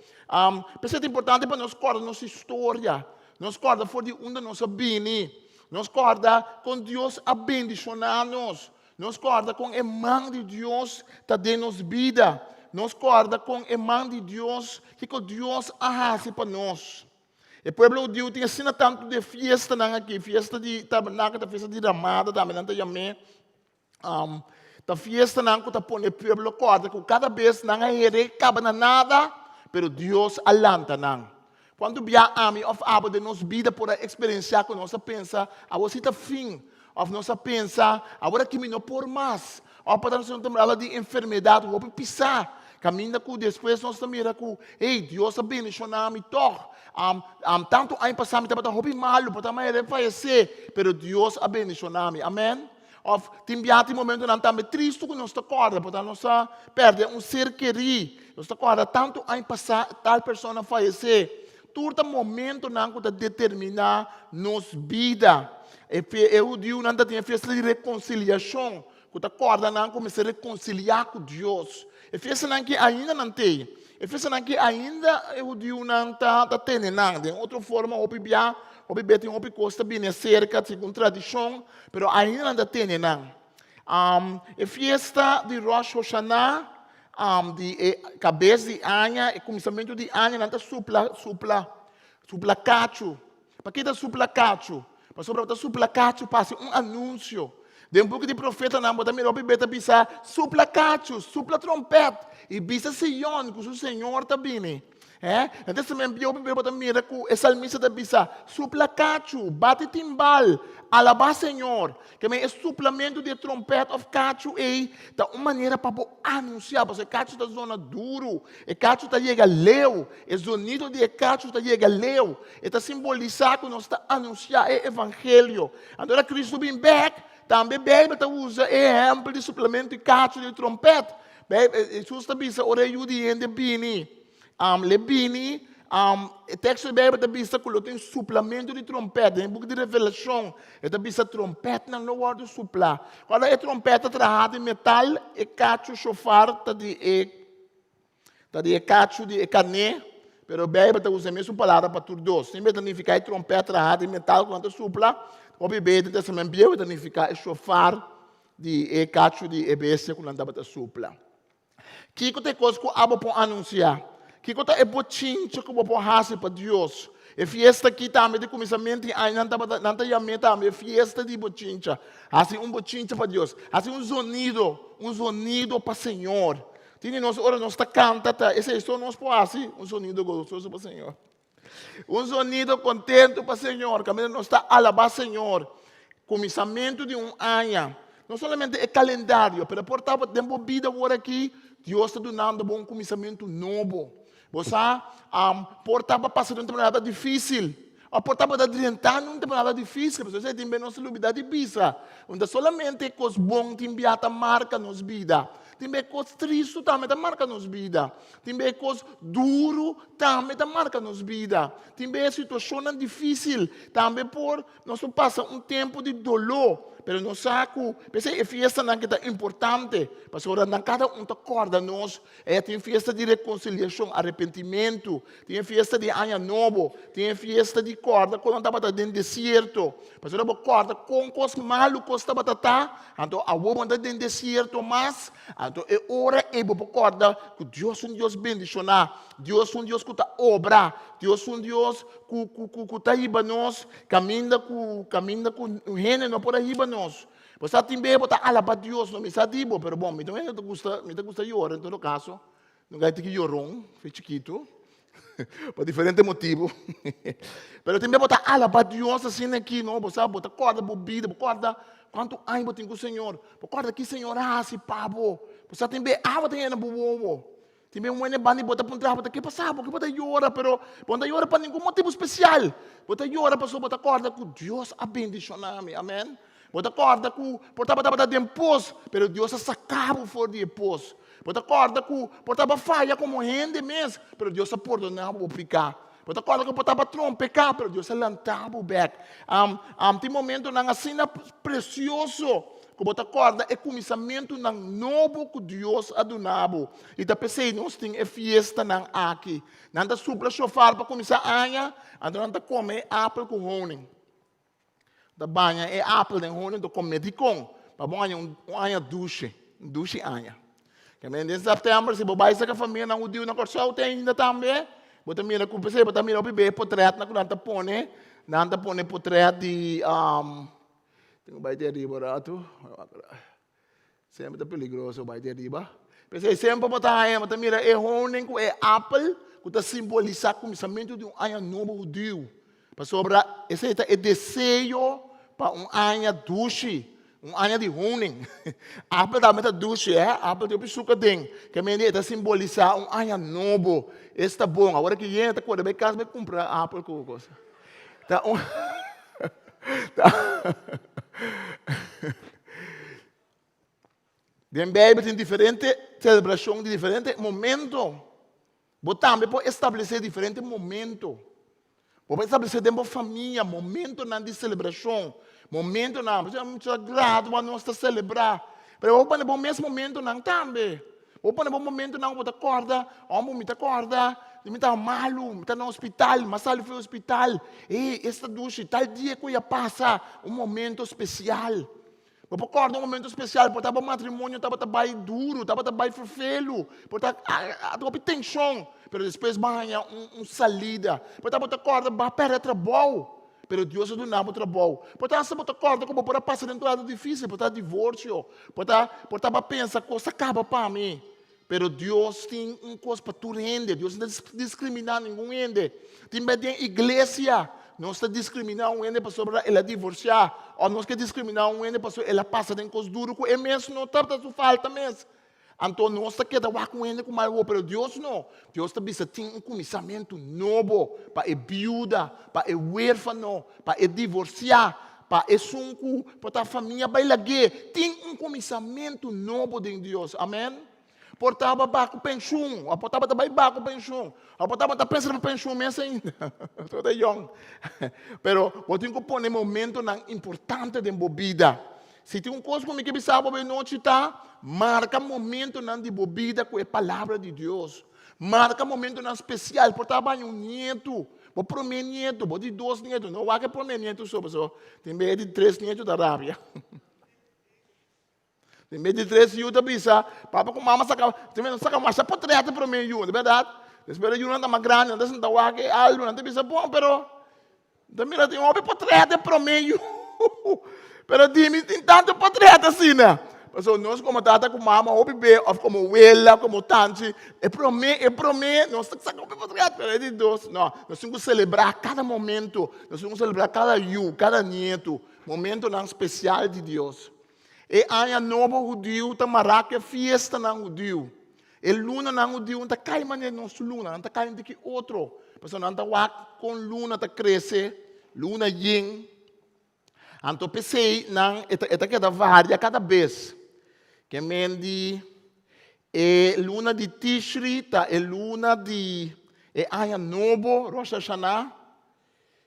P'esei ta importante pa nos kòrda nos historia. Nos kòrda for di unda nos a bini. Nos kòrda kon Dios a bendishoná nos. Nos kòrda kon e man di Dios ta den nos bida. Nos kòrda kon e man di Dios, kiko Dios a hasi pa nos. E pueblo hudiu tin asina tantu di e fiestanan aki, fiesta di tabernakel, ta fiesta di ramada tambe nan ta yam'é. Ta fiestanan ku ta pone e pueblo kòrda ku kada bes nan a hera kaba na nada, pero Dios a lanta nan. Kuantu bia ami òf abo den nos bida por a eksperensiá ku nos a pensa, Awor si ta fin, òf nos a pensa, Awor aki mi no por mas, òf por ta nos ta temporada di enfermedat hopi pisá, kaminda ku despues nos ta mira ku, hey, Dios a bendishoná mi tòg. Tantu aña pasá mi tabata hopi malu, por ta mi a fayesé, pero Dios a bendishoná mi. Amèn. Òf tin bia tin momentunan tambe tristu ku nos ta kòrda, por ta nos a pèrdè un ser kerí. Nos ta kòrda tantu aña pasá tal persona fayesé. Tur ta momentunan ku ta determiná nos bida. E e hudiunan ta tin e fiesta di rekonsiliashon, ku ta kòrda nan ku mester rekonsiliá ku Dios. E fiestanan ki ainda nan t'ei. E fiestanan ki ainda e hudiunan ta ta tene nan. Den otro forma hopi bia, hopi bia tin hopi kos ta bini aserka segun tradishon. Pero ainda nan ta tene nan. E fiesta di Rosh Hashanah, di e kabes di aña, e kuminsamentu di aña, nan ta supla, supla, supla kachu. Pakiko ta supla kachu? Pasobra bo ta supla kachu pa hasi un anunsio. Den buki di profetanan bo ta mira hopi bes ta bisa, Supla kachu, supla trompèt, i bisa Sion ku su Señor ta bini. Eh, na Testament Bieu primero bo ta mira ku e salmista ta bisa, Supla kachu, bati timbal, alabá Señor. Ke men e suplamentu di e trompèt òf kachu ei ta un manera pa bo anunsiá, pasobra e kachu ta zona duru, e kachu ta yega leu, e zonido di e kachu ta yega leu. E ta simbolisá ku nos ta anunsiá e evangelio. Anto ora Kristu bin bèk, tambe Beibel ta usa e ehèmpel di suplamentu di kachu di trompèt. Hesus ta bisa ora e Yu di hende bini, le bini, e teksto di Beibel ta bisa ku lo tin suplamentu di trompèt. Den e buki di Revelashon e ta bisa trompètnan lo wòrdu suplá. Ora e trompèt ta trahá di metal, e kachu shofar ta di e ta di e kachu di e karné, pero Beibel ta usa e mesun palabra pa tur dos. Siempre ta nifiká e trompèt trahá di metal ku nan ta supla, hopi bes den Testament Bieu e ta nifiká e shofar di e kachu di e bestia ku nan tabata supla. Kiko ta e kos ku abo por anunsiá? Kiko ta e bochincha ku bo por hasi pa Dios? E fiesta akí tambe di kuminsamentu di aña nan tabata nan ta yam'é tambe e fiesta di bochincha. Hasi un bochincha pa Dios. Hasi un zonido, un zonido pa Señor. Tin di nos ora nos ta kanta ta esei so nos por hasi, un zonido gososo pa Señor. Un zonido kontentu pa Señor, kaminda nos ta alabá Señor. Kuminsamentu di un aña, no solamente e kalendario, pero por ta den bo bida awor aki, Dios ta dunando bo un kuminsamentu nobo. Bo sa, por ta bo a pasa den un temporada difísil, òf por ta bo ta drentando un temporada difísil, pasobra esei tin bes nos ta lubidá di bisa. No ta solamente kos bon tin bia ta marka nos bida, tin bes kos tristu tambe ta marka nos bida. Tin bes kos duru tambe ta marka nos bida. Tin bes situashonnan difísil tambe por nos por pasa un tempu di doló. Pero nos sa ku p'esei e fiestanan ke ta importante, pasobra nan kada un ta kòrda nos. E tin fiesta di rekonsiliashon, arepentimentu, tin e fiesta di aña nobo, tin e fiesta di kòrda kon nan tabata den desierto. Pasobra bo kòrda kon kos malu kos tabata ta, anto awor bo no ta den desierto mas. Anto e ora ei bo por kòrda ku Dios un Dios bendishoná, Dios un Dios ku ta obra, Dios un Dios ku ku ku ku ta hiba nos kaminda ku kaminda ku hende no por a hiba nos. Bo sa tin bes bo ta alabá Dios, no mi sa di bo, pero bon mi ta un hende ku ta gusta mi ta gusta yora en todo kaso. No gai tiki yoron, fe chikitu, pa diferente motibu. Pero tin bes bo ta alabá Dios asina aki, no? Bo sa, bo ta kòrda bo bida, bo kòrda kuantu aña bo tin ku Señor, bo kòrda ki Señor a hasi pa bo. Bo sa tin bes awa ta yena bo wowo. Tin bes un hende banda di bo ta puntra bo, ke pasa bo? Ke bo ta yora? Pero bo no ta yora pa ningun motibu spesial. Bo ta yora pasobra bo ta kòrda ku Dios a bendishoná mi. Amèn. Bo ta kòrda ku por tabata tabata den pos, pero Dios a saka bo for di e pos. Bo ta kòrda ku por tabata faya komo hende mes, pero Dios a pordoná bo bo piká. Bo ta kòrda ku por tabata trompeká, pero Dios a lanta bo bèk. Tin momentonan asina presioso. Ku bo ta kòrda e kuminsamentunan nobo ku Dios a duna bo. I ta p'esei nos tin e fiestanan aki. Nan ta supla shofar pa kuminsá aña, anto nan ta kome e apel ku honing. Ta baña e apel den honing, ta kome dikon? Pa bo haña un aña dushi, un dushi aña. Kende den sèptèmber si bo bai saka famianan hudiu na Kòrsou te ainda tambe, bo ta mira ku p'esei bo ta mira hopi be e potrètnan ku nan ta pone, nan ta pone potrèt di tin ku bai te ariba un ratu, semper ta peligroso bai te ariba. P'esei semper bo ta haña, bo ta mira e honing ku e apel ku ta simbolisá kuminsamentu di un aña nobo hudiu. Pasobra esei ta e deseo pa un aña dushi, un aña di honing. Apel tambe ta dushi, eh? Apel tin hopi suka den. Ke mende e ta simbolisá un aña nobo. Es ta bon. Awor ki yende ta kore bai kas bai kumpra apel ku kos. Ta un ta Den Beibel tin diferente selebrashon di diferente momento. Bo tambe por establesé diferente momento. Bo por establesé den bo famia momentonan di selebrashon, momentonan, por ejemplo, nos ta gradua, nos ta selebrá. Pero bo por pone bo mes momentonan tambe. Bo por pone bo momentonan ku bo ta kòrda, òmber mi ta kòrda di mi tabata malu, mi ta na hospital, mi a sali for di hospital. Ey, esta dushi, tal dia ku ya pasa, un momento spesial. Bo por kòrda un momento spesial, por ta bo matrimonio tabata bai duru, tabata bai ferfelu, por ta hopi tenshon, pero despues bo a haña un salida. Por ta bo ta kòrda bo a pèrdè trabou, pero Dios a duna bo trabou. Por ta hasta bo ta kòrda ku bo por a pasa den temporada difísil, por ta divorsio, por ta por ta bo a pensa kos a kaba pa mi, pero Dios tin un kos pa tur hende, Dios no ta diskriminá ningun hende. Tin bes den iglesia nos ta diskriminá un hende pasobra el a divorsiá òf nos ke diskriminá un hende pasobra el a pasa den kos duru ku e mes no tabata su falta mes. Anto nos ta keda wak un hende ku mal wowo, pero Dios no. Dios ta bisa tin un kuminsamentu nobo pa e biuda, pa e huérfano, pa e divorsiá, pa esun ku por ta famia bai lag'é. Tin un kuminsamentu nobo den Dios. Amèn. Por tabata ba ku penshun, òf por tabata bai ba ku penshun, òf por tabata pensa riba penshun mes ainda. Bo ta yòn. Pero bo tin ku pone momentonan importante den bo bida. Si tin un kos ku mi ke bisa bo benochi ta, marka momentonan di bo bida ku e Palabra di Dios. Marka momentonan spesial. Por ta baña un nietu, bo promé nietu, bo di dos nietu. No wak e promé nietu so, pasobra tin bes e di tres nietu ta rabia. Tin bes di tres yu ta bisa, papa ku mama saka, tin bes nan saka masha potrèt e promé yu, no ta bèrdat? Despues e yunan ta mas grandi, nan ta sinta wak e álbum, nan ta bisa, bon, pero ta mira tin hopi potrèt e promé yu. Pero dimi tin tantu potrèt asina. Pasobra nos komo tata ku mama hopi be òf komo wela, komo tanchi, e promé, e promé nos ta saka hopi potrèt, pero e di dos no. Nos tin ku selebrá kada momento, nos tin ku selebrá kada yu, kada nietu, momentonan spesial di Dios. E aña nobo hudiu ta mará ku e fiestanan hudiu. E lunanan hudiu no ta kai manera nos luna, nan ta kai un tiki otro. Pasobra nan ta wak kon luna ta krese, luna yen. Anto p'esei nan e ta e ta keda varia kada bes. Ke men di e luna di Tishri ta e luna di e aña nobo, Rosh Hashanah.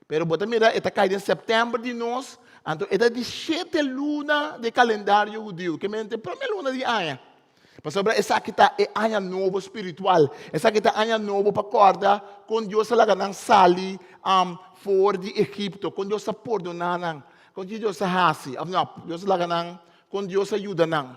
Pero bo ta mira e ta kai den sèptèmber di nos, anto e ta di shete luna di e kalendario hudiu, ke men ta e promé luna di aña. Pasobra esaki ta e aña nobo spiritual, esaki ta aña nobo pa kòrda kon Dios a laga nan sali for di Egipto, kon Dios a pordoná nan, kon Dios a hasi, òf no, Dios a laga nan, kon Dios a yuda nan.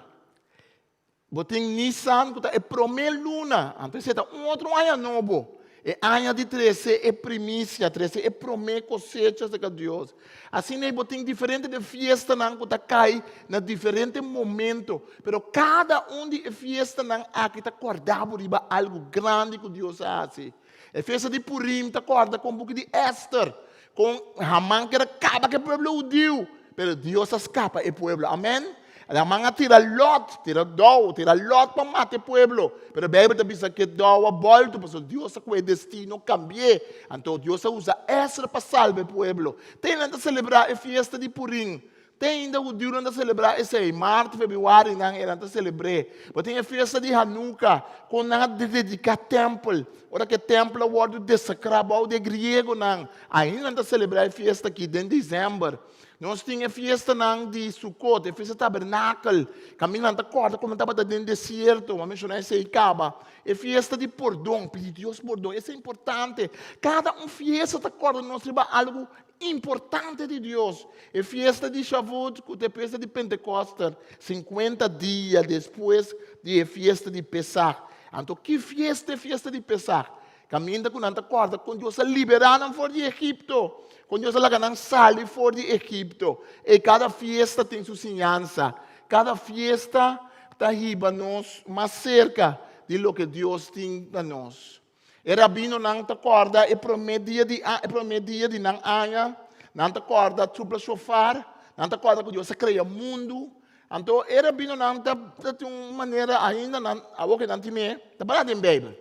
Bo tin Nisan ku ta e promé luna, anto esei ta un otro aña nobo, e aña di trese e primisia, trese e promé kosecha serka Dios. Asina ei bo tin diferente de fiestanan ku ta kai na diferente momento, pero kada un di e fiestanan aki ta kòrda bo riba algu grandi ku Dios a hasi. E fiesta di Purim ta kòrda kon buki di Ester, kon Haman keda kaba ku e pueblo hudiu, pero Dios a skapa e pueblo. Amèn. Haman a tira lòt, tira dou, tira lòt pa mata e pueblo, pero Beibel ta bisa ku e dou a bòltu pasobra Dios a ku e destino kambi'é. Anto Dios a usa Esra pa salba e pueblo. Te nan ta selebrá e fiesta di Purim. Te ainda hudiunan ta selebrá esei. Mart, febrüari nan e nan ta selebr'é. Bo tin e fiesta di Hanuka, kon nan a dediká tèmpel. Ora ku e tèmpel a wòrdu desakrá bou di e griegonan, ainda nan ta selebrá e fiesta akí den desèmber. Nos tin e fiestanan di Sukot, e fiesta tabernakel, kaminda nan ta kòrda kon nan tabata den desierto, mi a menshoná esei kaba. E fiesta di pordon, pidi Dios pordon, esei importante. Kada un fiesta ta kòrda nos riba algu importante di Dios. E fiesta di Shavuot ku ta e fiesta di Pentekòster, sinkuenta dia despues di e fiesta di Pesach. Anto ki fiesta e fiesta di Pesach? Kaminda ku nan ta kòrda kon Dios a liberá nan for di Egipto, kon Dios a laga nan sali for di Egipto. E kada fiesta tin su siñansa. Kada fiesta ta hiba nos mas serka di loke Dios tin pa nos. E rabinonan ta kòrda e promé dia di e promé dia di nan aña, nan ta kòrda supla shofar, nan ta kòrda ku Dios a krea mundu. Anto e rabinonan ta tin un manera ainda nan awor ke nan tin me ta pará den Beibel.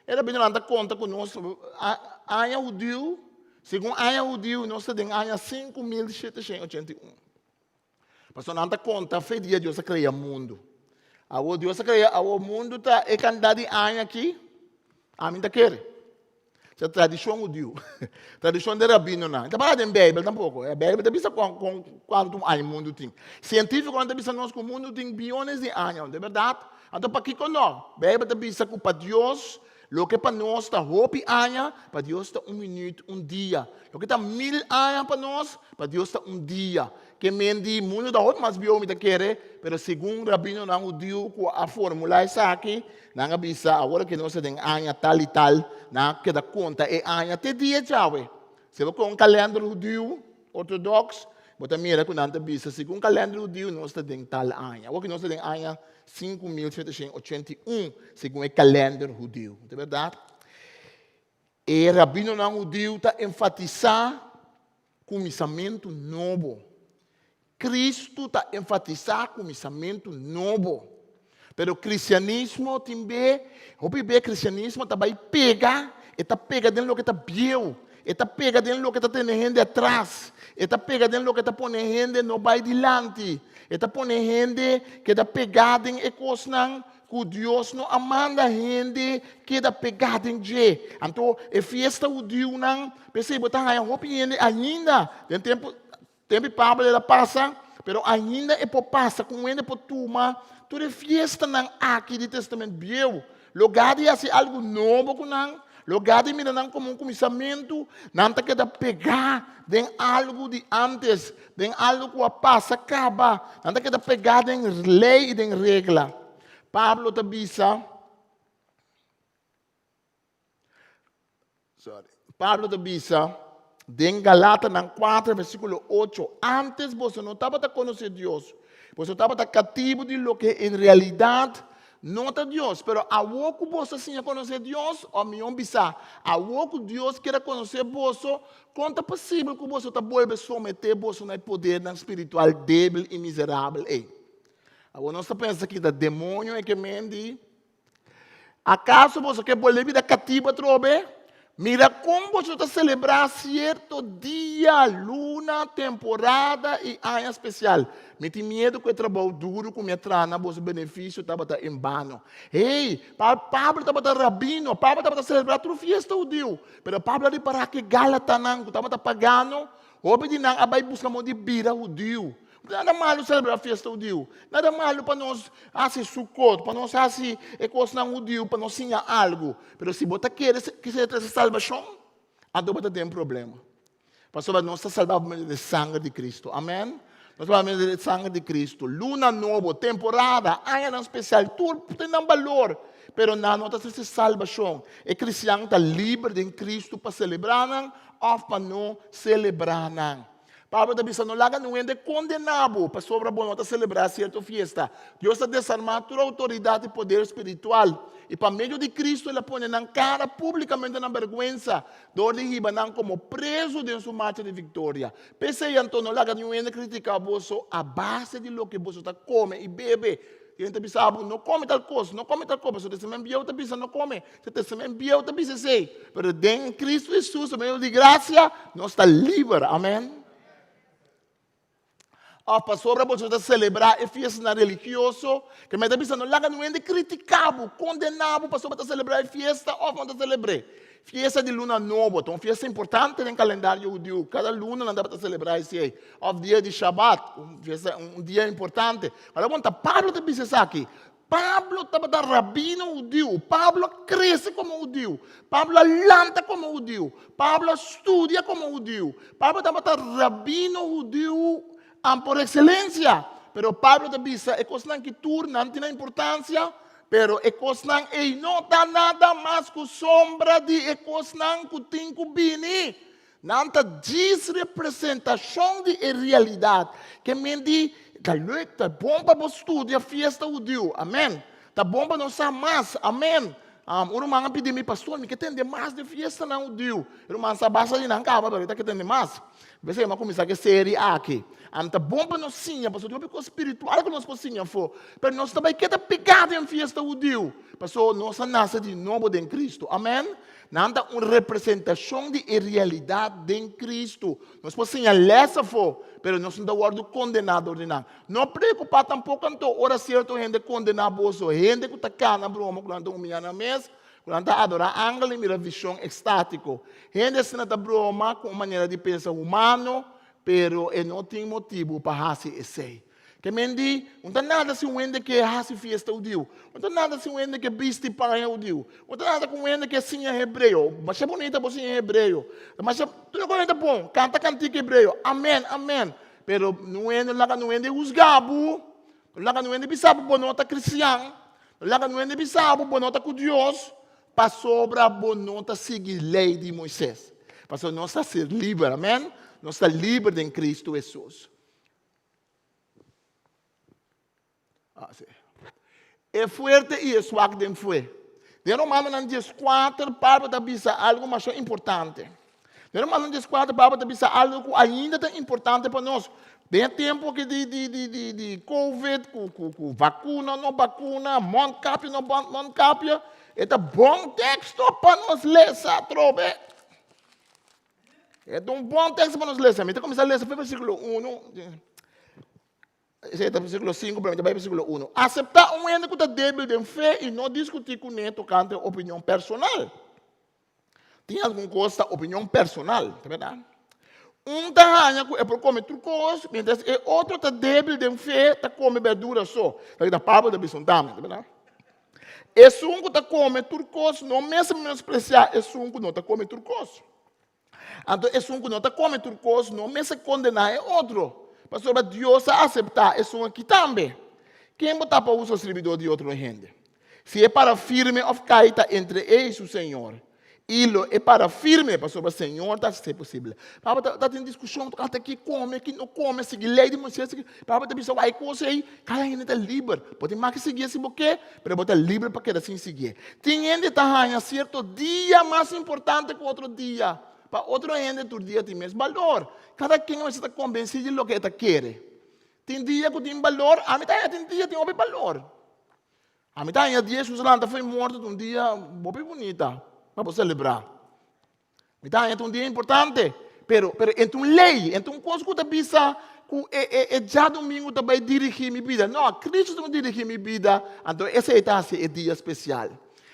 E rabinonan ta konta ku nos aña hudiu, segun aña hudiu nos ta den aña 5781. Pasobra nan ta konta fe dia Dios a krea mundu. Awor Dios a krea, awor mundu ta e kantidat di aña aki, ami ta kere. Sa tradishon hudiu, tradishon di rabinonan. Ta para den Beibel tampoko. E Beibel ta bisa kon kon kuantu aña mundu tin. Sientifikonan ta bisa nos ku mundu tin biones di aña. Di bèrdat? Anto pakiko no? Beibel ta bisa ku pa Dios loke pa nos ta hopi aña, pa Dios ta un minüt, un dia. Loke ta mil aña pa nos, pa Dios ta un dia. Ke men di mundu ta hopi mas bieu mi ta kere, pero segun rabinonan hudiu ku a formulá esaki, nan a bisa awor ke nos ta den aña tal i tal, nan a keda konta e aña te dia djawe. Si bo kohe un kalènder hudiu ortodoks, bo ta mira ku nan ta bisa segun kalènder hudiu nos ta den tal aña. Awor ke nos ta den aña 5781 segun e kalènder hudiu. Ta bèrdat? E rabinonan hudiu ta enfatisá kuminsamentu nobo. Kristu ta enfatisá kuminsamentu nobo. Pero kristianismo tin be, hopi be kristianismo ta bai pega, e ta pega den loke ta bieu, e ta pega den loke ta tene hende atras, e ta pega den loke ta pone hende no bai dilanti, e ta pone hende keda pegá den e kosnan Ku Dios no a manda hende keda pegá den dje. Anto e fiesta hudiunan, p'esei bo ta haña hopi hende ainda den tempu, tempu di Pablo el a pasa, pero ainda e por pasa ku un hende por tuma tur e fiestanan aki di Testament Bieu. Lugá di hasi algu nobo ku nan, lugá di mira nan komo un kuminsamentu, nan ta keda pegá den algu di ántes, Den algu ku a pasa kaba, nan ta keda pegá den lei i den regla. Pablo ta bisa, sorry, Pablo ta bisa den Galatanan 4 versíkulo 8, antes boso no tabata konosé Dios, boso tabata katibu di loke en realidat No ta Dios, pero awor ku boso a siña konosé Dios, òf mihó bisá, awor ku Dios kier a konosé boso, kon ta posibel ku boso ta bolbe someté boso na e podernan spiritual débil i miserabel ei? Awor nos ta pensa ki ta demoño e ke men di, Akaso boso ke bolbe bira katibu atrobe? Mira kon boso ta selebrá sierto dia, luna, temporada i aña spesial. Mi tin miedu ku e trabou duru ku mi a traha na boso benefisio tabata en bano. Hey, Pablo tabata rabino, Pablo tabata selebrá tur fiesta hudiu. Pero Pablo a ripará ku e galatanan ku tabata pagano, hopi di nan a bai buska modo di bira hudiu. Nada malu selebrá fiesta hudiu. Nada malu pa nos hasi Sukot, pa nos hasi e kosnan hudiu, pa nos siña algu. Pero si bo ta kere ku esei ta trese salbashon, anto bo ta den problema. Pasobra nos ta salbá pa medio di e sanger di Kristu. Amèn. Nos ta salbá pa medio di e sanger di Kristu. Luna nobo, temporada, añanan spesial, tur tin nan balor, pero nan no ta trese salbashon. E kristian ta liber den Kristu pa selebrá nan òf pa no selebrá nan. Pablo ta bisa, No laga niun hende kondená bo pasobra bo no ta selebrá sierto fiesta. Dios a desarmá tur outoridat i poder spiritual, i pa medio di Kristu el a pone nan kara públikamente na bèrgwensa dor di hiba nan komo prezu den su marcha di viktoria. P'esei anto, no laga niun hende kritiká boso a base di loke boso ta kome i bebe. Tin hende ta bisa bo, No kome tal kos, no kome tal kos, pasobra Testament Bieu ta bisa no kome. Si Testament Bieu ta bisa esei, pero den Cristo Jesus, pa medio di gracia, nos ta liber. Amen. Of pasobra boso ta celebra e fiestanan religioso, ke mi ta bisa no laga niun hende critica bo, condena bo pasobra ta celebra e fiesta of no ta celebr'e. Fiesta di luna nobo ta un fiesta importante den kalendario hudiu. Kada luna nan tabata selebrá esei. Òf dia di Shabat, un fiesta, un dia importante. Ora bon ta Pablo ta bisa esaki. Pablo tabata rabino hudiu. Pablo a krese komo hudiu. Pablo a lanta komo hudiu. Pablo a studia komo hudiu. Pablo tabata rabino hudiu por ekselensia. Pero Pablo ta bisa e kosnan ki tur nan tin nan importansia, pero e kosnan ei no ta nada mas ku sombra di e kosnan ku tin ku bini. Nan ta djis representashon di e realidat. Ke men di, ta leuk, ta bon pa bo studia fiesta hudiu. Amen. Ta bon pa nos sa mas. Amen. Um, un ruman a pidi mi, pastor, mi ke tende mas di fiestanan hudiu. E ruman sa basta di nan kaba, pero e ta ke tende mas. Bes ei mi a kuminsá ku e seri aki. Am ta bon pa nos siña, pasobra tin hopi kos spiritual ku nos por siña afó. Pero nos ta bai keda pegá den fiesta hudiu, pasobra nos a nase di nobo den Kristu. Amen. Nan ta un representashon di e realidat den Kristu. Nos por siña lès afó, pero nos no ta wòrdu kondená dor di nan. No preokupá tampoko anto ora sierto hende kondená boso, hende ku ta kana broma ku nan ta humiyá nan mes, ku nan ta adorá angel i mira vishon ekstátiko. Hende asina ta broma ku un manera di pensa humano, pero e no tin motibu pa hasi esei. Ke men di, Un ta nada si un hende ke hasi fiesta hudiu. Un ta nada si un hende ke bisti paña hudiu. Un ta nada ku un hende ke siña hebreo. Masha bunita bo siña hebreo. Masha, tur loke ta bon. Kanta kantika hebreo. Amen, amen. Pero un hende laga un hende husga bo. No laga un hende bisa bo bo no ta kristian. No laga un hende bisa bo bo no ta ku Dios. Pasobra bo no ta sigui lei di Moises. Pasobra nos ta ser liber, amen. Nos ta liber den Kristu Hesus. Ah, sí. E fuerte i e swak den fue. Den Romanonan 14, Pablo ta bisa algo masha importante. Den Romanonan 14, Pablo ta bisa algo ku ainda ta importante pa nos. Den e tempu aki di, di, di, di, di COVID, ku, ku, ku vakuna, no bakuna, mondkapje, no mondkapje, e ta bon teksto pa nos lesa atrobe. E ta un bon teksto pa nos lesa. Mi ta kuminsá lesa for versíkulo uno. Esei ta versíkulo sinku, pero mi ta bai versíkulo uno. Aseptá un hende ku ta débil den fe i no diskutí kuné tokante opinion personal. Tin algun kos ta opinion personal, ta bèrdat? Un ta haña ku e por kome tur kos, miéntras e otro ta débil den fe, ta kome bèrdura so. Esaki ta Pablo ta bisa un dame, ta bèrdat? Esun ku ta kome tur kos no mester menospresiá esun ku no ta kome tur kos. Anto esun ku no ta kome tur kos no mester kondená e otro, pasobra Dios a aseptá esun akí tambe. Ken bo ta pa usa sirbidó di otro hende? Si e para firme òf kai ta entre e i su Señor. I lo e para firme, pasobra Señor ta hasi posibel. Pablo ta ta tin diskushon tokante ki kome, ki no kome, sigui lei di Moisés, sigui. Pablo ta bisa, wak e kos ei, kada hende ta liber. Bo tin mas ke siguié si bo ke, pero bo ta liber pa keda sin siguié. Tin hende ta haña sierto dia mas importante ku otro dia. Pa otro hende tur dia tin mes balor. Kada ken mester ta kombensí di loke e ta kere. Tin dia ku tin balor, ami ta haña tin dia tin hopi balor. Ami ta haña dia Jesus lanta for e morto ta un dia hopi bunita pa bo selebrá. Mi ta haña ta un dia importante, pero pero e ta un lei, e ta un kos ku ta bisa ku e e e djadumingu ta bai dirigí mi bida. No, Cristo ta dirigí mi bida, anto esei ta hasi e dia spesial.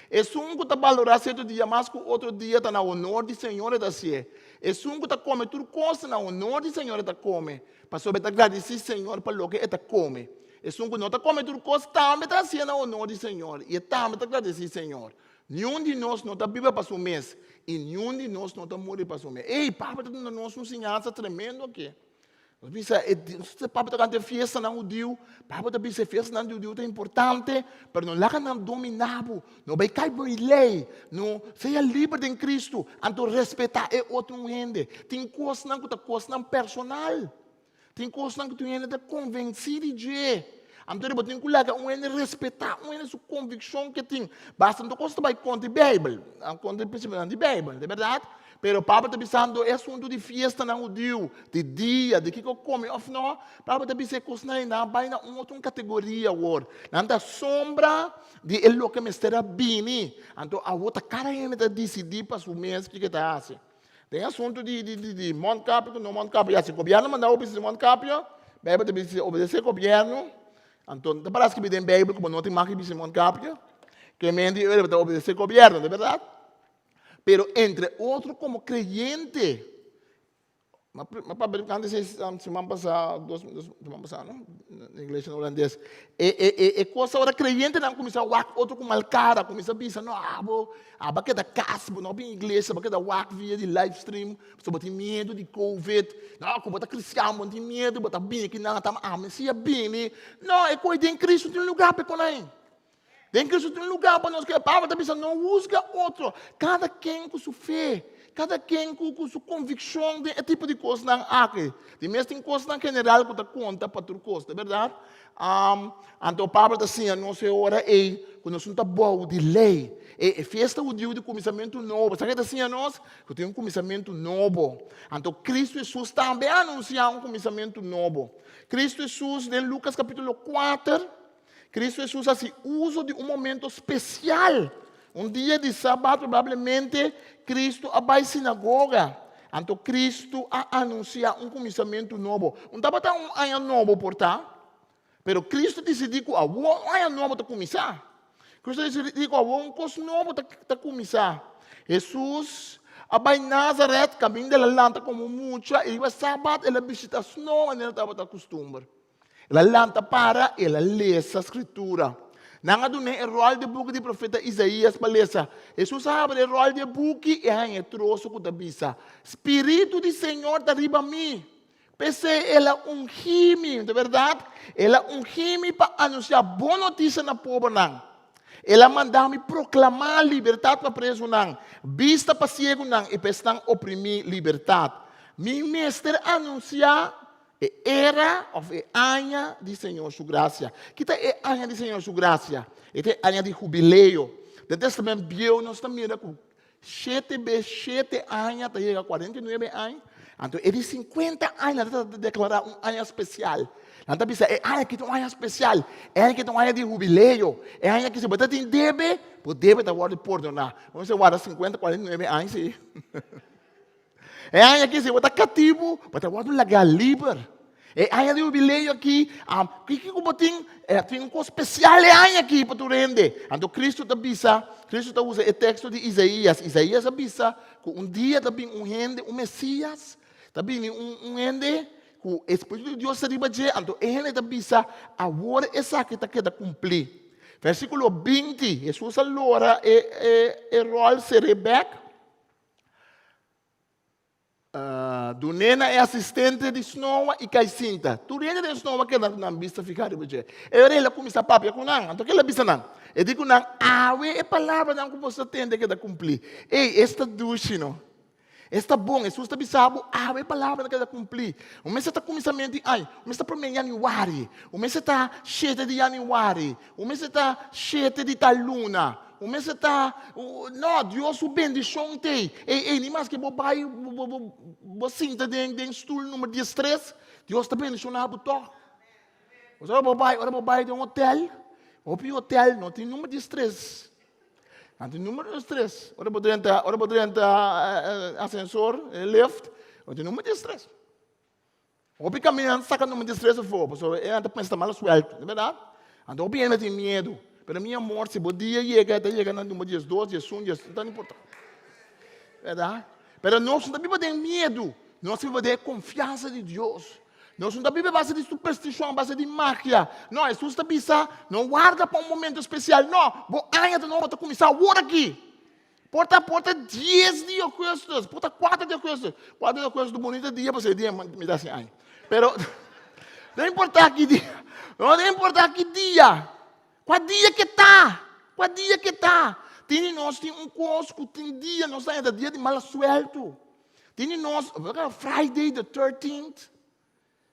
Esun ku ta balorá sierto dia mas ku otro dia ta na honor di Señor e ta hasié. Esun ku ta kome tur kos ta na honor di Señor e ta kome, pasobra e ta gradisí Señor pa loke e ta kome. Esun ku no ta kome tur kos tambe ta hasié na honor di Señor, i e tambe ta gradesí Señor. Niun di nos no ta biba pa su mes, i niun di nos no ta muri pa su mes. Ey, Pablo ta duna nos un siñansa tremendo aki. Nos bisa, e, Pablo ta kanta e fiestanan hudiu, Pablo ta bisa e fiestanan di hudiu ta importante, pero no laga nan dominá bo, no bai kai bo e lei, no, sea liber den Cristo, anto respetá e otro hende. Tin kosnan ku ta kosnan personal. Tin kosnan ku tin hende ta konvensí di dje. Anto bo tin ku laga un hende respetá un hende su konvikshon ku e tin. Basta no kos ta bai kontra e Beibel, kontra e prinsipionan di Beibel, ta bèrdat? Pero Pablo ta bisando e asuntu di fiestanan hudiu, di dia, di kiko kome òf no, Pablo ta bisa e kosnan ei nan a bai na un otro kategoria awor. Nan ta sombra di e loke mester a bini. Anto awor ta kada hende ta disidí pa su mes kiko e ta hasi. Den asuntu di di di di mondkapje ku no mondkapje, ya si gobièrnu manda bo bisa mondkapje, Beibel ta bisa obedesé gobièrnu, anto no ta para skibí den Beibel ku bo no tin mag di bisa mondkapje, ke men di bo ta obedesé gobièrnu, ta bèrdat? Pero entre otro komo kreyente, Ma papia di esei siman pasá, dos siman pasá no, na iglesia na hulandes. E e e e kos ora kreyentenan kuminsá wak otro ku mal kara, kuminsá bisa no abo, abo a keda kas, bo no a bin iglesia, bo a keda wak via di live stream, pasobra bo tin miedu di covid. No, ku bo ta kristian bo no tin miedu, bo ta bini akinan, ta ami si a bini. No, e kos den Kristu tin lugá pa e konai. Den Kristu tin lugá pa nos. Pablo ta bisa, no husga otro. Kada ken ku su fe, kada ken ku ku su konvikshon den e tipo di kosnan aki. Di mes tin kosnan general ku ta konta pa tur kos, ta bèrdat? Anto Pablo ta siña nos e ora ei ku nos no ta bou di lei. E e fiesta hudiu di kuminsamentu nobo. Sa ke ta siña nos? Ku tin un kuminsamentu nobo. Anto Kristu Hesus tambe a anunsiá un kuminsamentu nobo. Kristu Hesus den Lukas kapítulo kuater. Cristo Hesus hasi uso di un momento spesial. Un dia di sabat probablemente Cristo a bai sinagoga. Anto Cristo a anunsiá un kuminsamentu nobo. Un tabata un aña nobo por ta, pero Cristo disidí ku awor un aña nobo ta kuminsá. Cristo disidí ku awor un kos nobo ta ta kuminsá. Hesus a bai Nazaret kaminda el a lanta komo mucha i riba sabat el a bishita snoa manera tabata kustumber. El a lanta para i el a lesa Skritura. Nan a dun'é e ròl di e buki di profeta Isaías pa lesa. Hesus a habri e ròl di e buki i a haña e troso ku ta bisa, Spiritu di Señor ta riba mi, p'esei el a ungí mi. Ta bèrdat, el a ungí mi pa anunsiá bon notisia na pobernan. El a manda mi proklamá libertat pa prezunan, bista pa siegunan i pa esnan oprimí libertat. Mi mester anunsiá E era òf e aña di Señor su grasia. Ki ta e aña di Señor su grasia? E ta e aña di hubileo. Den Testament Bieu nos ta mira ku shete bes shete aña ta yega 49 aña. Anto e di 50 aña nan ta deklará un aña spesial. Nan ta bisa e aña aki ta un aña spesial. E aña aki ta un aña di hubileo. E aña aki si bo ta tin debe, bo debe ta wòrdu pordoná. Bo mester warda 50, 49 aña si. E aña aki si bo ta katibu, bo ta wòrdu lagá liber. E aña di hubileo aki, kiko ku bo tin? Tin un kos spesial e aña aki pa tur hende. Anto Kristu ta bisa, Kristu ta usa e teksto di Isaías. Isaías a bisa ku un dia ta bin un hende, un Mesías, ta bini un un hende ku e Spiritu di Dios ta riba dje, anto e hende ta bisa, awor esaki ta keda kumplí. Versíkulo 20, Hesus a lora e e e ròl ser'é bèk. Dun'é na e asistente di snoa i kai sinta. Tur hende den snoa keda ku nan bista fihá riba dje. E ora el a kuminsá papia ku nan. Anto ke el a bisa nan? E di ku nan, Awe e palabranan ku boso a tende keda kumplí. Ey, es ta dushi no! Es ta bon! Hesus ta bisa bo, Awe e palabranan keda kumplí. Un mester ta kuminsamentu di aña. Un mester ta promé yanüari. Un mester ta shete di yanüari. Un mester ta shete di tal luna. Un mester ta, no, Dios su bendishon t'ei. Ei, ei, ni maske bo bai, bo, bo, bo sinta den, den stul number diestres, Dios ta bendishoná bo tòg. Ora bo bai, ora bo bai den un hotel, hopi hotel no tin number diestres. Nan tin number diestres. Ora bo drenta, ora bo drenta ascensor, lift, no tin number diestres. Hopi kaminda nan saka number diestres afó, pasobra e nan ta pensa ta mala suèltu, no bèrdat? Anto hopi hende tin miedu. Pero mi amor, si bo dia yega, e ta yega na number diesdos, diesun, dies, no ta importá. Bèrdat? Pero nos no ta biba den miedu, nos ta biba den e konfiansa di Dios. Nos no ta biba a base di superstishon, a base di magia. No, Hesus ta bisa, no warda pa un momento spesial. No, bo aña ta nobo ta kuminsá awor aki. Por ta por ta dies di augustus, por ta kuater di augustus. Kuater di augustus ta bonito dia pasobra e dia mi ta hasi aña. Pero no importa ki dia, no ta importa ki dia. Kua dia ke ta? Kua dia ke ta? Tin di nos tin un kos ku tin dia nos ta haña ta dia di mala sueltu. Tin di nos, Friday the thirteenth.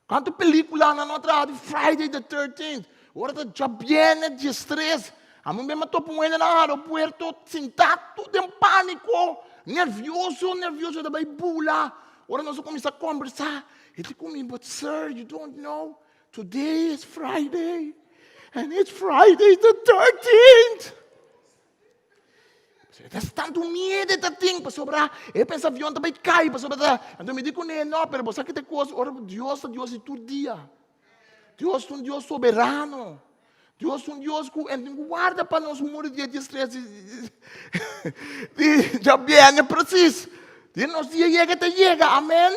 Kantu pelikulanan no a traha di Friday the thirteenth? Ora ta djabièrnè diestres. Ami mes a topa un hende na aeropuerto sintá tur den pániko, nervioso, nervioso ta bai bula. Ora nos a kuminsá kombersá, e di ku mi, but sir, you don't know, today is Friday and it's Friday the thirteenth. E ta tantu miedu e ta tin pasobra e pensa avion ta bai kai pasobra ta. Anto mi di kuné, no, pero bo sa ki ta e kos ora Dios ta Dios di tur dia. Dios ta un Dios soberano. Dios ta un Dios ku e tin ku warda pa nos muri dia diestres di di djabièrnè presis. Dia nos dia yega e ta yega, amen.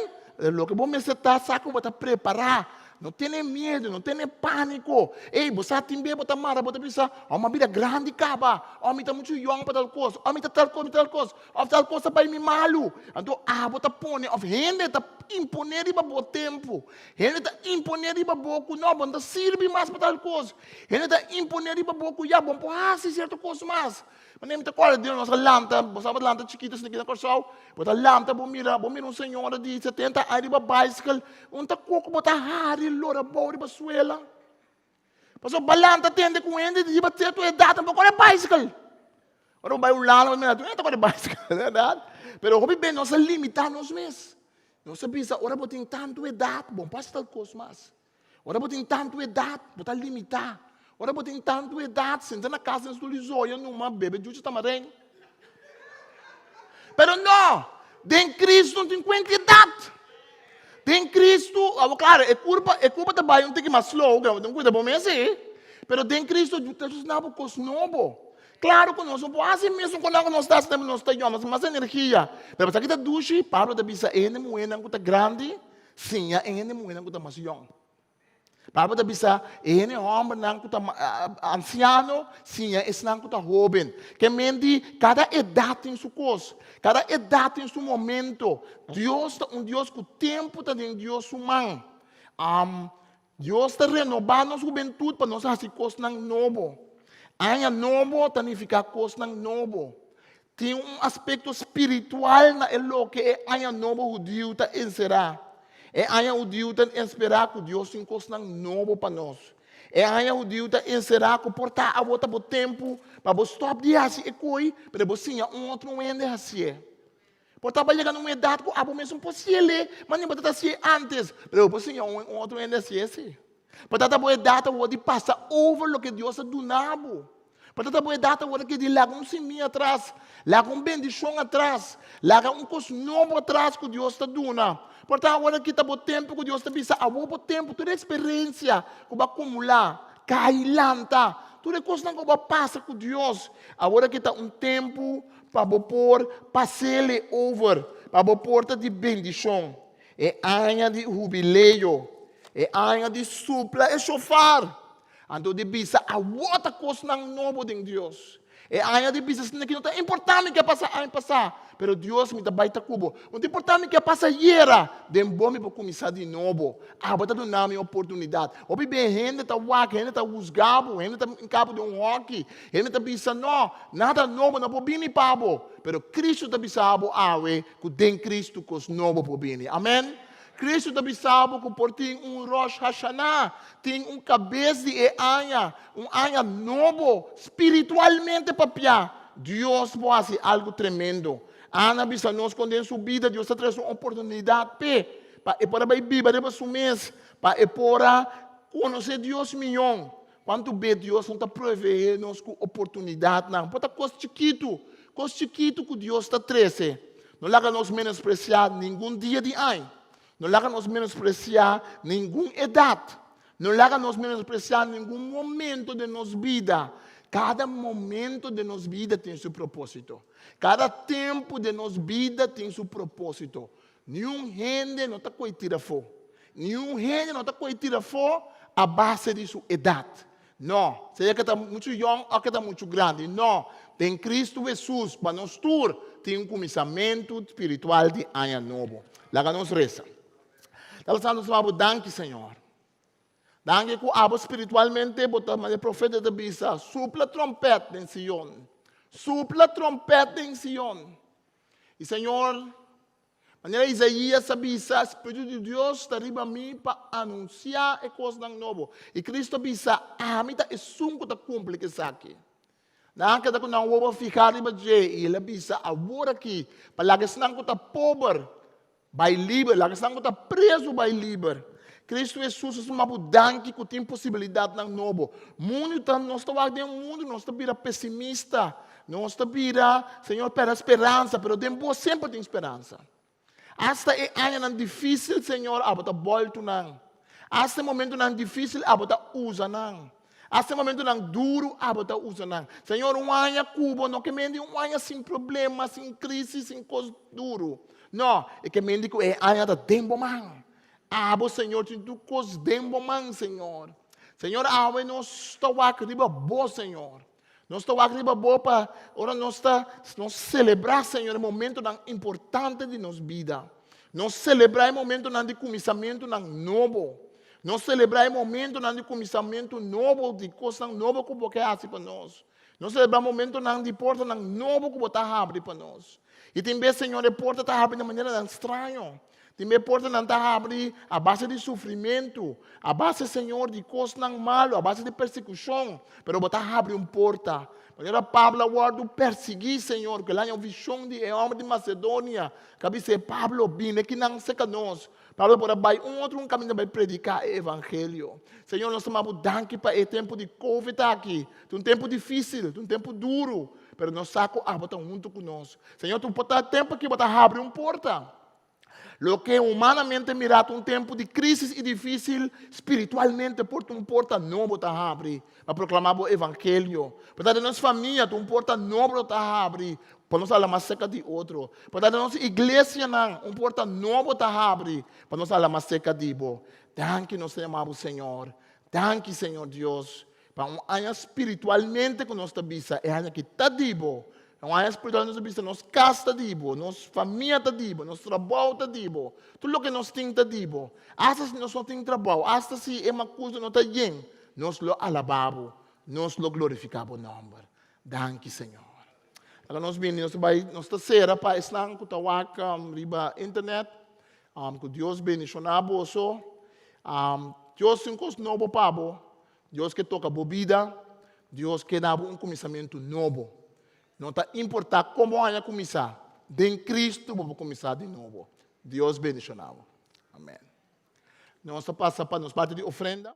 Loke bo mester ta sa ku bo ta prepará. No tene miedu, no tene pániko. Ey, bo sa tin be bo ta mara, bo ta bisa, oh mi a bira grandi kaba, oh mi ta muchu yòn pa tal kos, oh mi ta tal kos, mi ta tal kos, òf tal kos ta bai mi malu. Anto abo ta pone òf hende ta imponé riba bo tempu. Hende ta imponé riba bo ku no, bo no ta sirbi mas pa tal kos. Hende ta imponé riba bo ku ya, bo no por hasi sierto kos mas. Manera mi ta kòrda di nos a lanta, bo sa bo ta lanta chikitu asina aki na Kòrsou, bo ta lanta bo mira, bo mira un señora di setenta aña riba baisikèl, un ta koko bo ta hari lora abou riba suela. Pasobra bo a lanta tende ku hende di riba sierto edat no por kore baisikèl. Ora bo bai Hulanda bo mira tur hende ta kore baisikèl, bèrdat? Pero hopi bes nos a limitá nos mes. Nos a bisa ora bo tin tantu edat bo no por hasi tal kos mas. Ora bo tin tantu edat, bo ta limitá. Ora bo tin tantu edat, sinta na kas den stul di zoya numa, bebe juchi tamarén. Pero no! Den Cristo no tin kuenta edat. Den Cristo, awor klaro, e kurpa, e kurpa ta bai un tiki mas slow, bo tin kuida bo mes sí. Pero den Cristo ta duna bo kos nobo. Klaro ku nos no por hasi mesun ku nan ku nos ta hasi tempu nos ta yòn, nos tin mas energia. Pero esaki ta dushi, Pablo ta bisa e hende muhénan ku ta grandi, Siña e hende muhénan ku ta mas yòn. Pablo ta bisa e hende hòmbernan ku ta ansiano, siña esnan ku ta hóben. Ke men di kada edat tin su kos, kada edat tin su momento. Dios ta un Dios ku tempu ta den Dios su man. Dios ta renobá nos hubentut pa nos hasi kosnan nobo. Aña nobo ta nifiká kosnan nobo. Tin un aspekto spiritual na e loke e Aña Nobo Hudiu ta enserá. E Aña Hudiu ta esperá ku Dios tin kosnan nobo pa nos. E Aña Hudiu ta enserá ku por ta awor ta bo tempu pa bo stòp di hasi e koi, pero bo siña un otro hende hasié. Por ta bo a yega na un edat ku abo mes no por siel'é manera bo tabata hasié ántes, pero bo por siña un otro hende hasié sí. Por ta ta bo edat awor di pasa over loke Dios a duna bo. Por ta ta bo edat awor di laga un simia atras, laga un bendishon atras, laga un kos nobo atras ku Dios ta duna. Por ta awor aki ta bo tempu ku Dios ta bisa, awor bo tempu, tur e eksperensia ku bo a kumulá, kai lanta, tur e kosnan ku bo a pasa ku Dios, awor aki ta un tempu pa bo por pas'el over, pa bo por ta di bendishon. E aña di hubileo, e aña di supla e shofar, anto di bisa awor ta kosnan nobo den Dios. E aña di bisa asina ki no ta importá mi ke a pasa aña pasá, pero Dios mi ta bai ta ku bo. No ta importá mi ke a pasa ayera, den bo mi por kuminsá di nobo. Abo ta duna mi oportunidat. Hopi be hende ta wak, hende ta husga bo, hende ta hinka bo den un hòki, hende ta bisa no, nada nobo no por bini pa bo. Pero Kristu ta bisa bo awe ku den Kristu kos nobo por bini. Amen. Kristu ta bisa bo ku por tin un Rosh Hashanah, tin un kabes di e aña, un aña nobo, spiritualmente papiá. Dios por hasi algu tremendo. Ana a bisa nos kon den su bida Dios ta trese un oportunidat p'e, pa e por a bai biba riba su mes, pa e por a konosé Dios mion. Kuantu be Dios no ta proveé nos ku oportunidatnan? Por ta kos chikitu, kos chikitu ku Dios ta trese. No laga nos menospresiá ningun dia di aña. No laga nos menospresiá ningun edat. No laga nos menospresiá ningun momento den nos bida. Kada momento den nos bida tin su propósito. Kada tempu den nos bida tin su propósito. Niun hende no ta koe tira afó. Niun hende no ta koe tira afó a base di su edat. No, sea ke ta muchu yòn òf ke ta muchu grandi. No, den Kristu Hesus pa nos tur tin un kuminsamentu spiritual di aña nobo. Laga nos resa. Tata Santu, nos ta bo danki, Señor. Danki ku abo spiritualmente bo ta manera e profeta ta bisa, supla tròmpèt den Sion. Supla tròmpèt den Sion. I Señor, manera Isaías a bisa, Spiritu di Dios ta riba mi pa anunsiá e kosnan nobo. I Kristu a bisa, Ami ta esun ku ta kumpli ku esaki. Nan a keda ku nan wowo fihá riba dje, i el a bisa, Awor aki, pa laga esnan ku ta pober bai liber, laga esnan ku ta prezu bai liber. Kristu Hesus a suma bo danki ku tin posibilidatnan nobo. Mundu ta, nos ta wak den mundu, nos ta bira pesimista, nos ta bira, Señor, pèrdè speransa, pero den bo semper tin speransa. Asta e añanan difísil, Señor, abo ta bòltu nan. Asta e momentunan difísil, abo ta usa nan. Hasta e momentonan duru abo ta usa nan. Señor, un aña ku bo no ke mende un aña sin problema, sin crisis, sin kos duru. No, e ke mende ku e aña ta den bo man. Abo, Señor, tin tur kos den bo man, Señor. Señor, awe nos ta wak riba bo, Señor. Nos ta wak riba bo pa ora nos ta nos selebrá, Señor, e momentonan importante di nos bida. Nos selebrá e momentonan di kuminsamentunan nobo. Nos selebrá e momentonan di kuminsamentu nobo, di kosnan nobo ku bo ke hasi pa nos. Nos selebrá momentonan di portanan nobo ku bo ta habri pa nos. I tin bes, Señor, e porta ta habri na maneranan straño. Tin bes portanan ta habri a base di sufrimentu, a base, Señor, di kosnan malu, a base di persekushon, pero bo ta habri un porta. Manera Pablo a wòrdu persiguí, Señor, ku el haña un vishon di e hòmber di Masedonia ku a bis'é, Pablo, bini akinan serka nos. Pablo por a bai un otro un kaminda bai prediká e evangelio. Señor, nos ta manda bo danki pa e tempu di covid aki. Ta un tempu difísil, ta un tempu duru, pero nos sa ku abo ta huntu ku nos. Señor, tur por ta tempu aki bo ta habri un porta. Loke humanamente mirá ta un tempu di krísis i difísil, spiritualmente por ta un porta nobo ta habri pa proklamá bo evangelio. Por ta den nos famia ta un porta nobo ta habri pa nos hala mas serka di otro. Por ta den nos iglesianan un porta nobo ta habri pa nos hala mas serka di bo. Danki nos ta yama bo Señor. Danki Señor Dios Pa un aña spiritualmente ku nos ta bisa, e aña aki ta di bo. Pa un aña spiritualmente nos ta bisa, nos kas ta di bo, nos famia ta di bo, nos trabou ta di bo, tur loke nos tin ta di bo. Asta si nos no tin trabou, asta si e makusu no ta yen, nos lo alabá bo, nos lo glorifiká bo nòmber. Danki, Señor. Laga nos bini, nos ta bai, nos ta sera pa esnan ku ta wak riba internet. Ku Dios bendishoná boso. Dios tin kos nobo pa bo. Dios ke toka bo bida, Dios ke da bo un kuminsamentu nobo. No ta importá kon bo haña kuminsá, den Kristu bo por kuminsá di nobo. Dios bendishoná bo. Amèn. Nos ta pasa pa nos parti di ofrenda.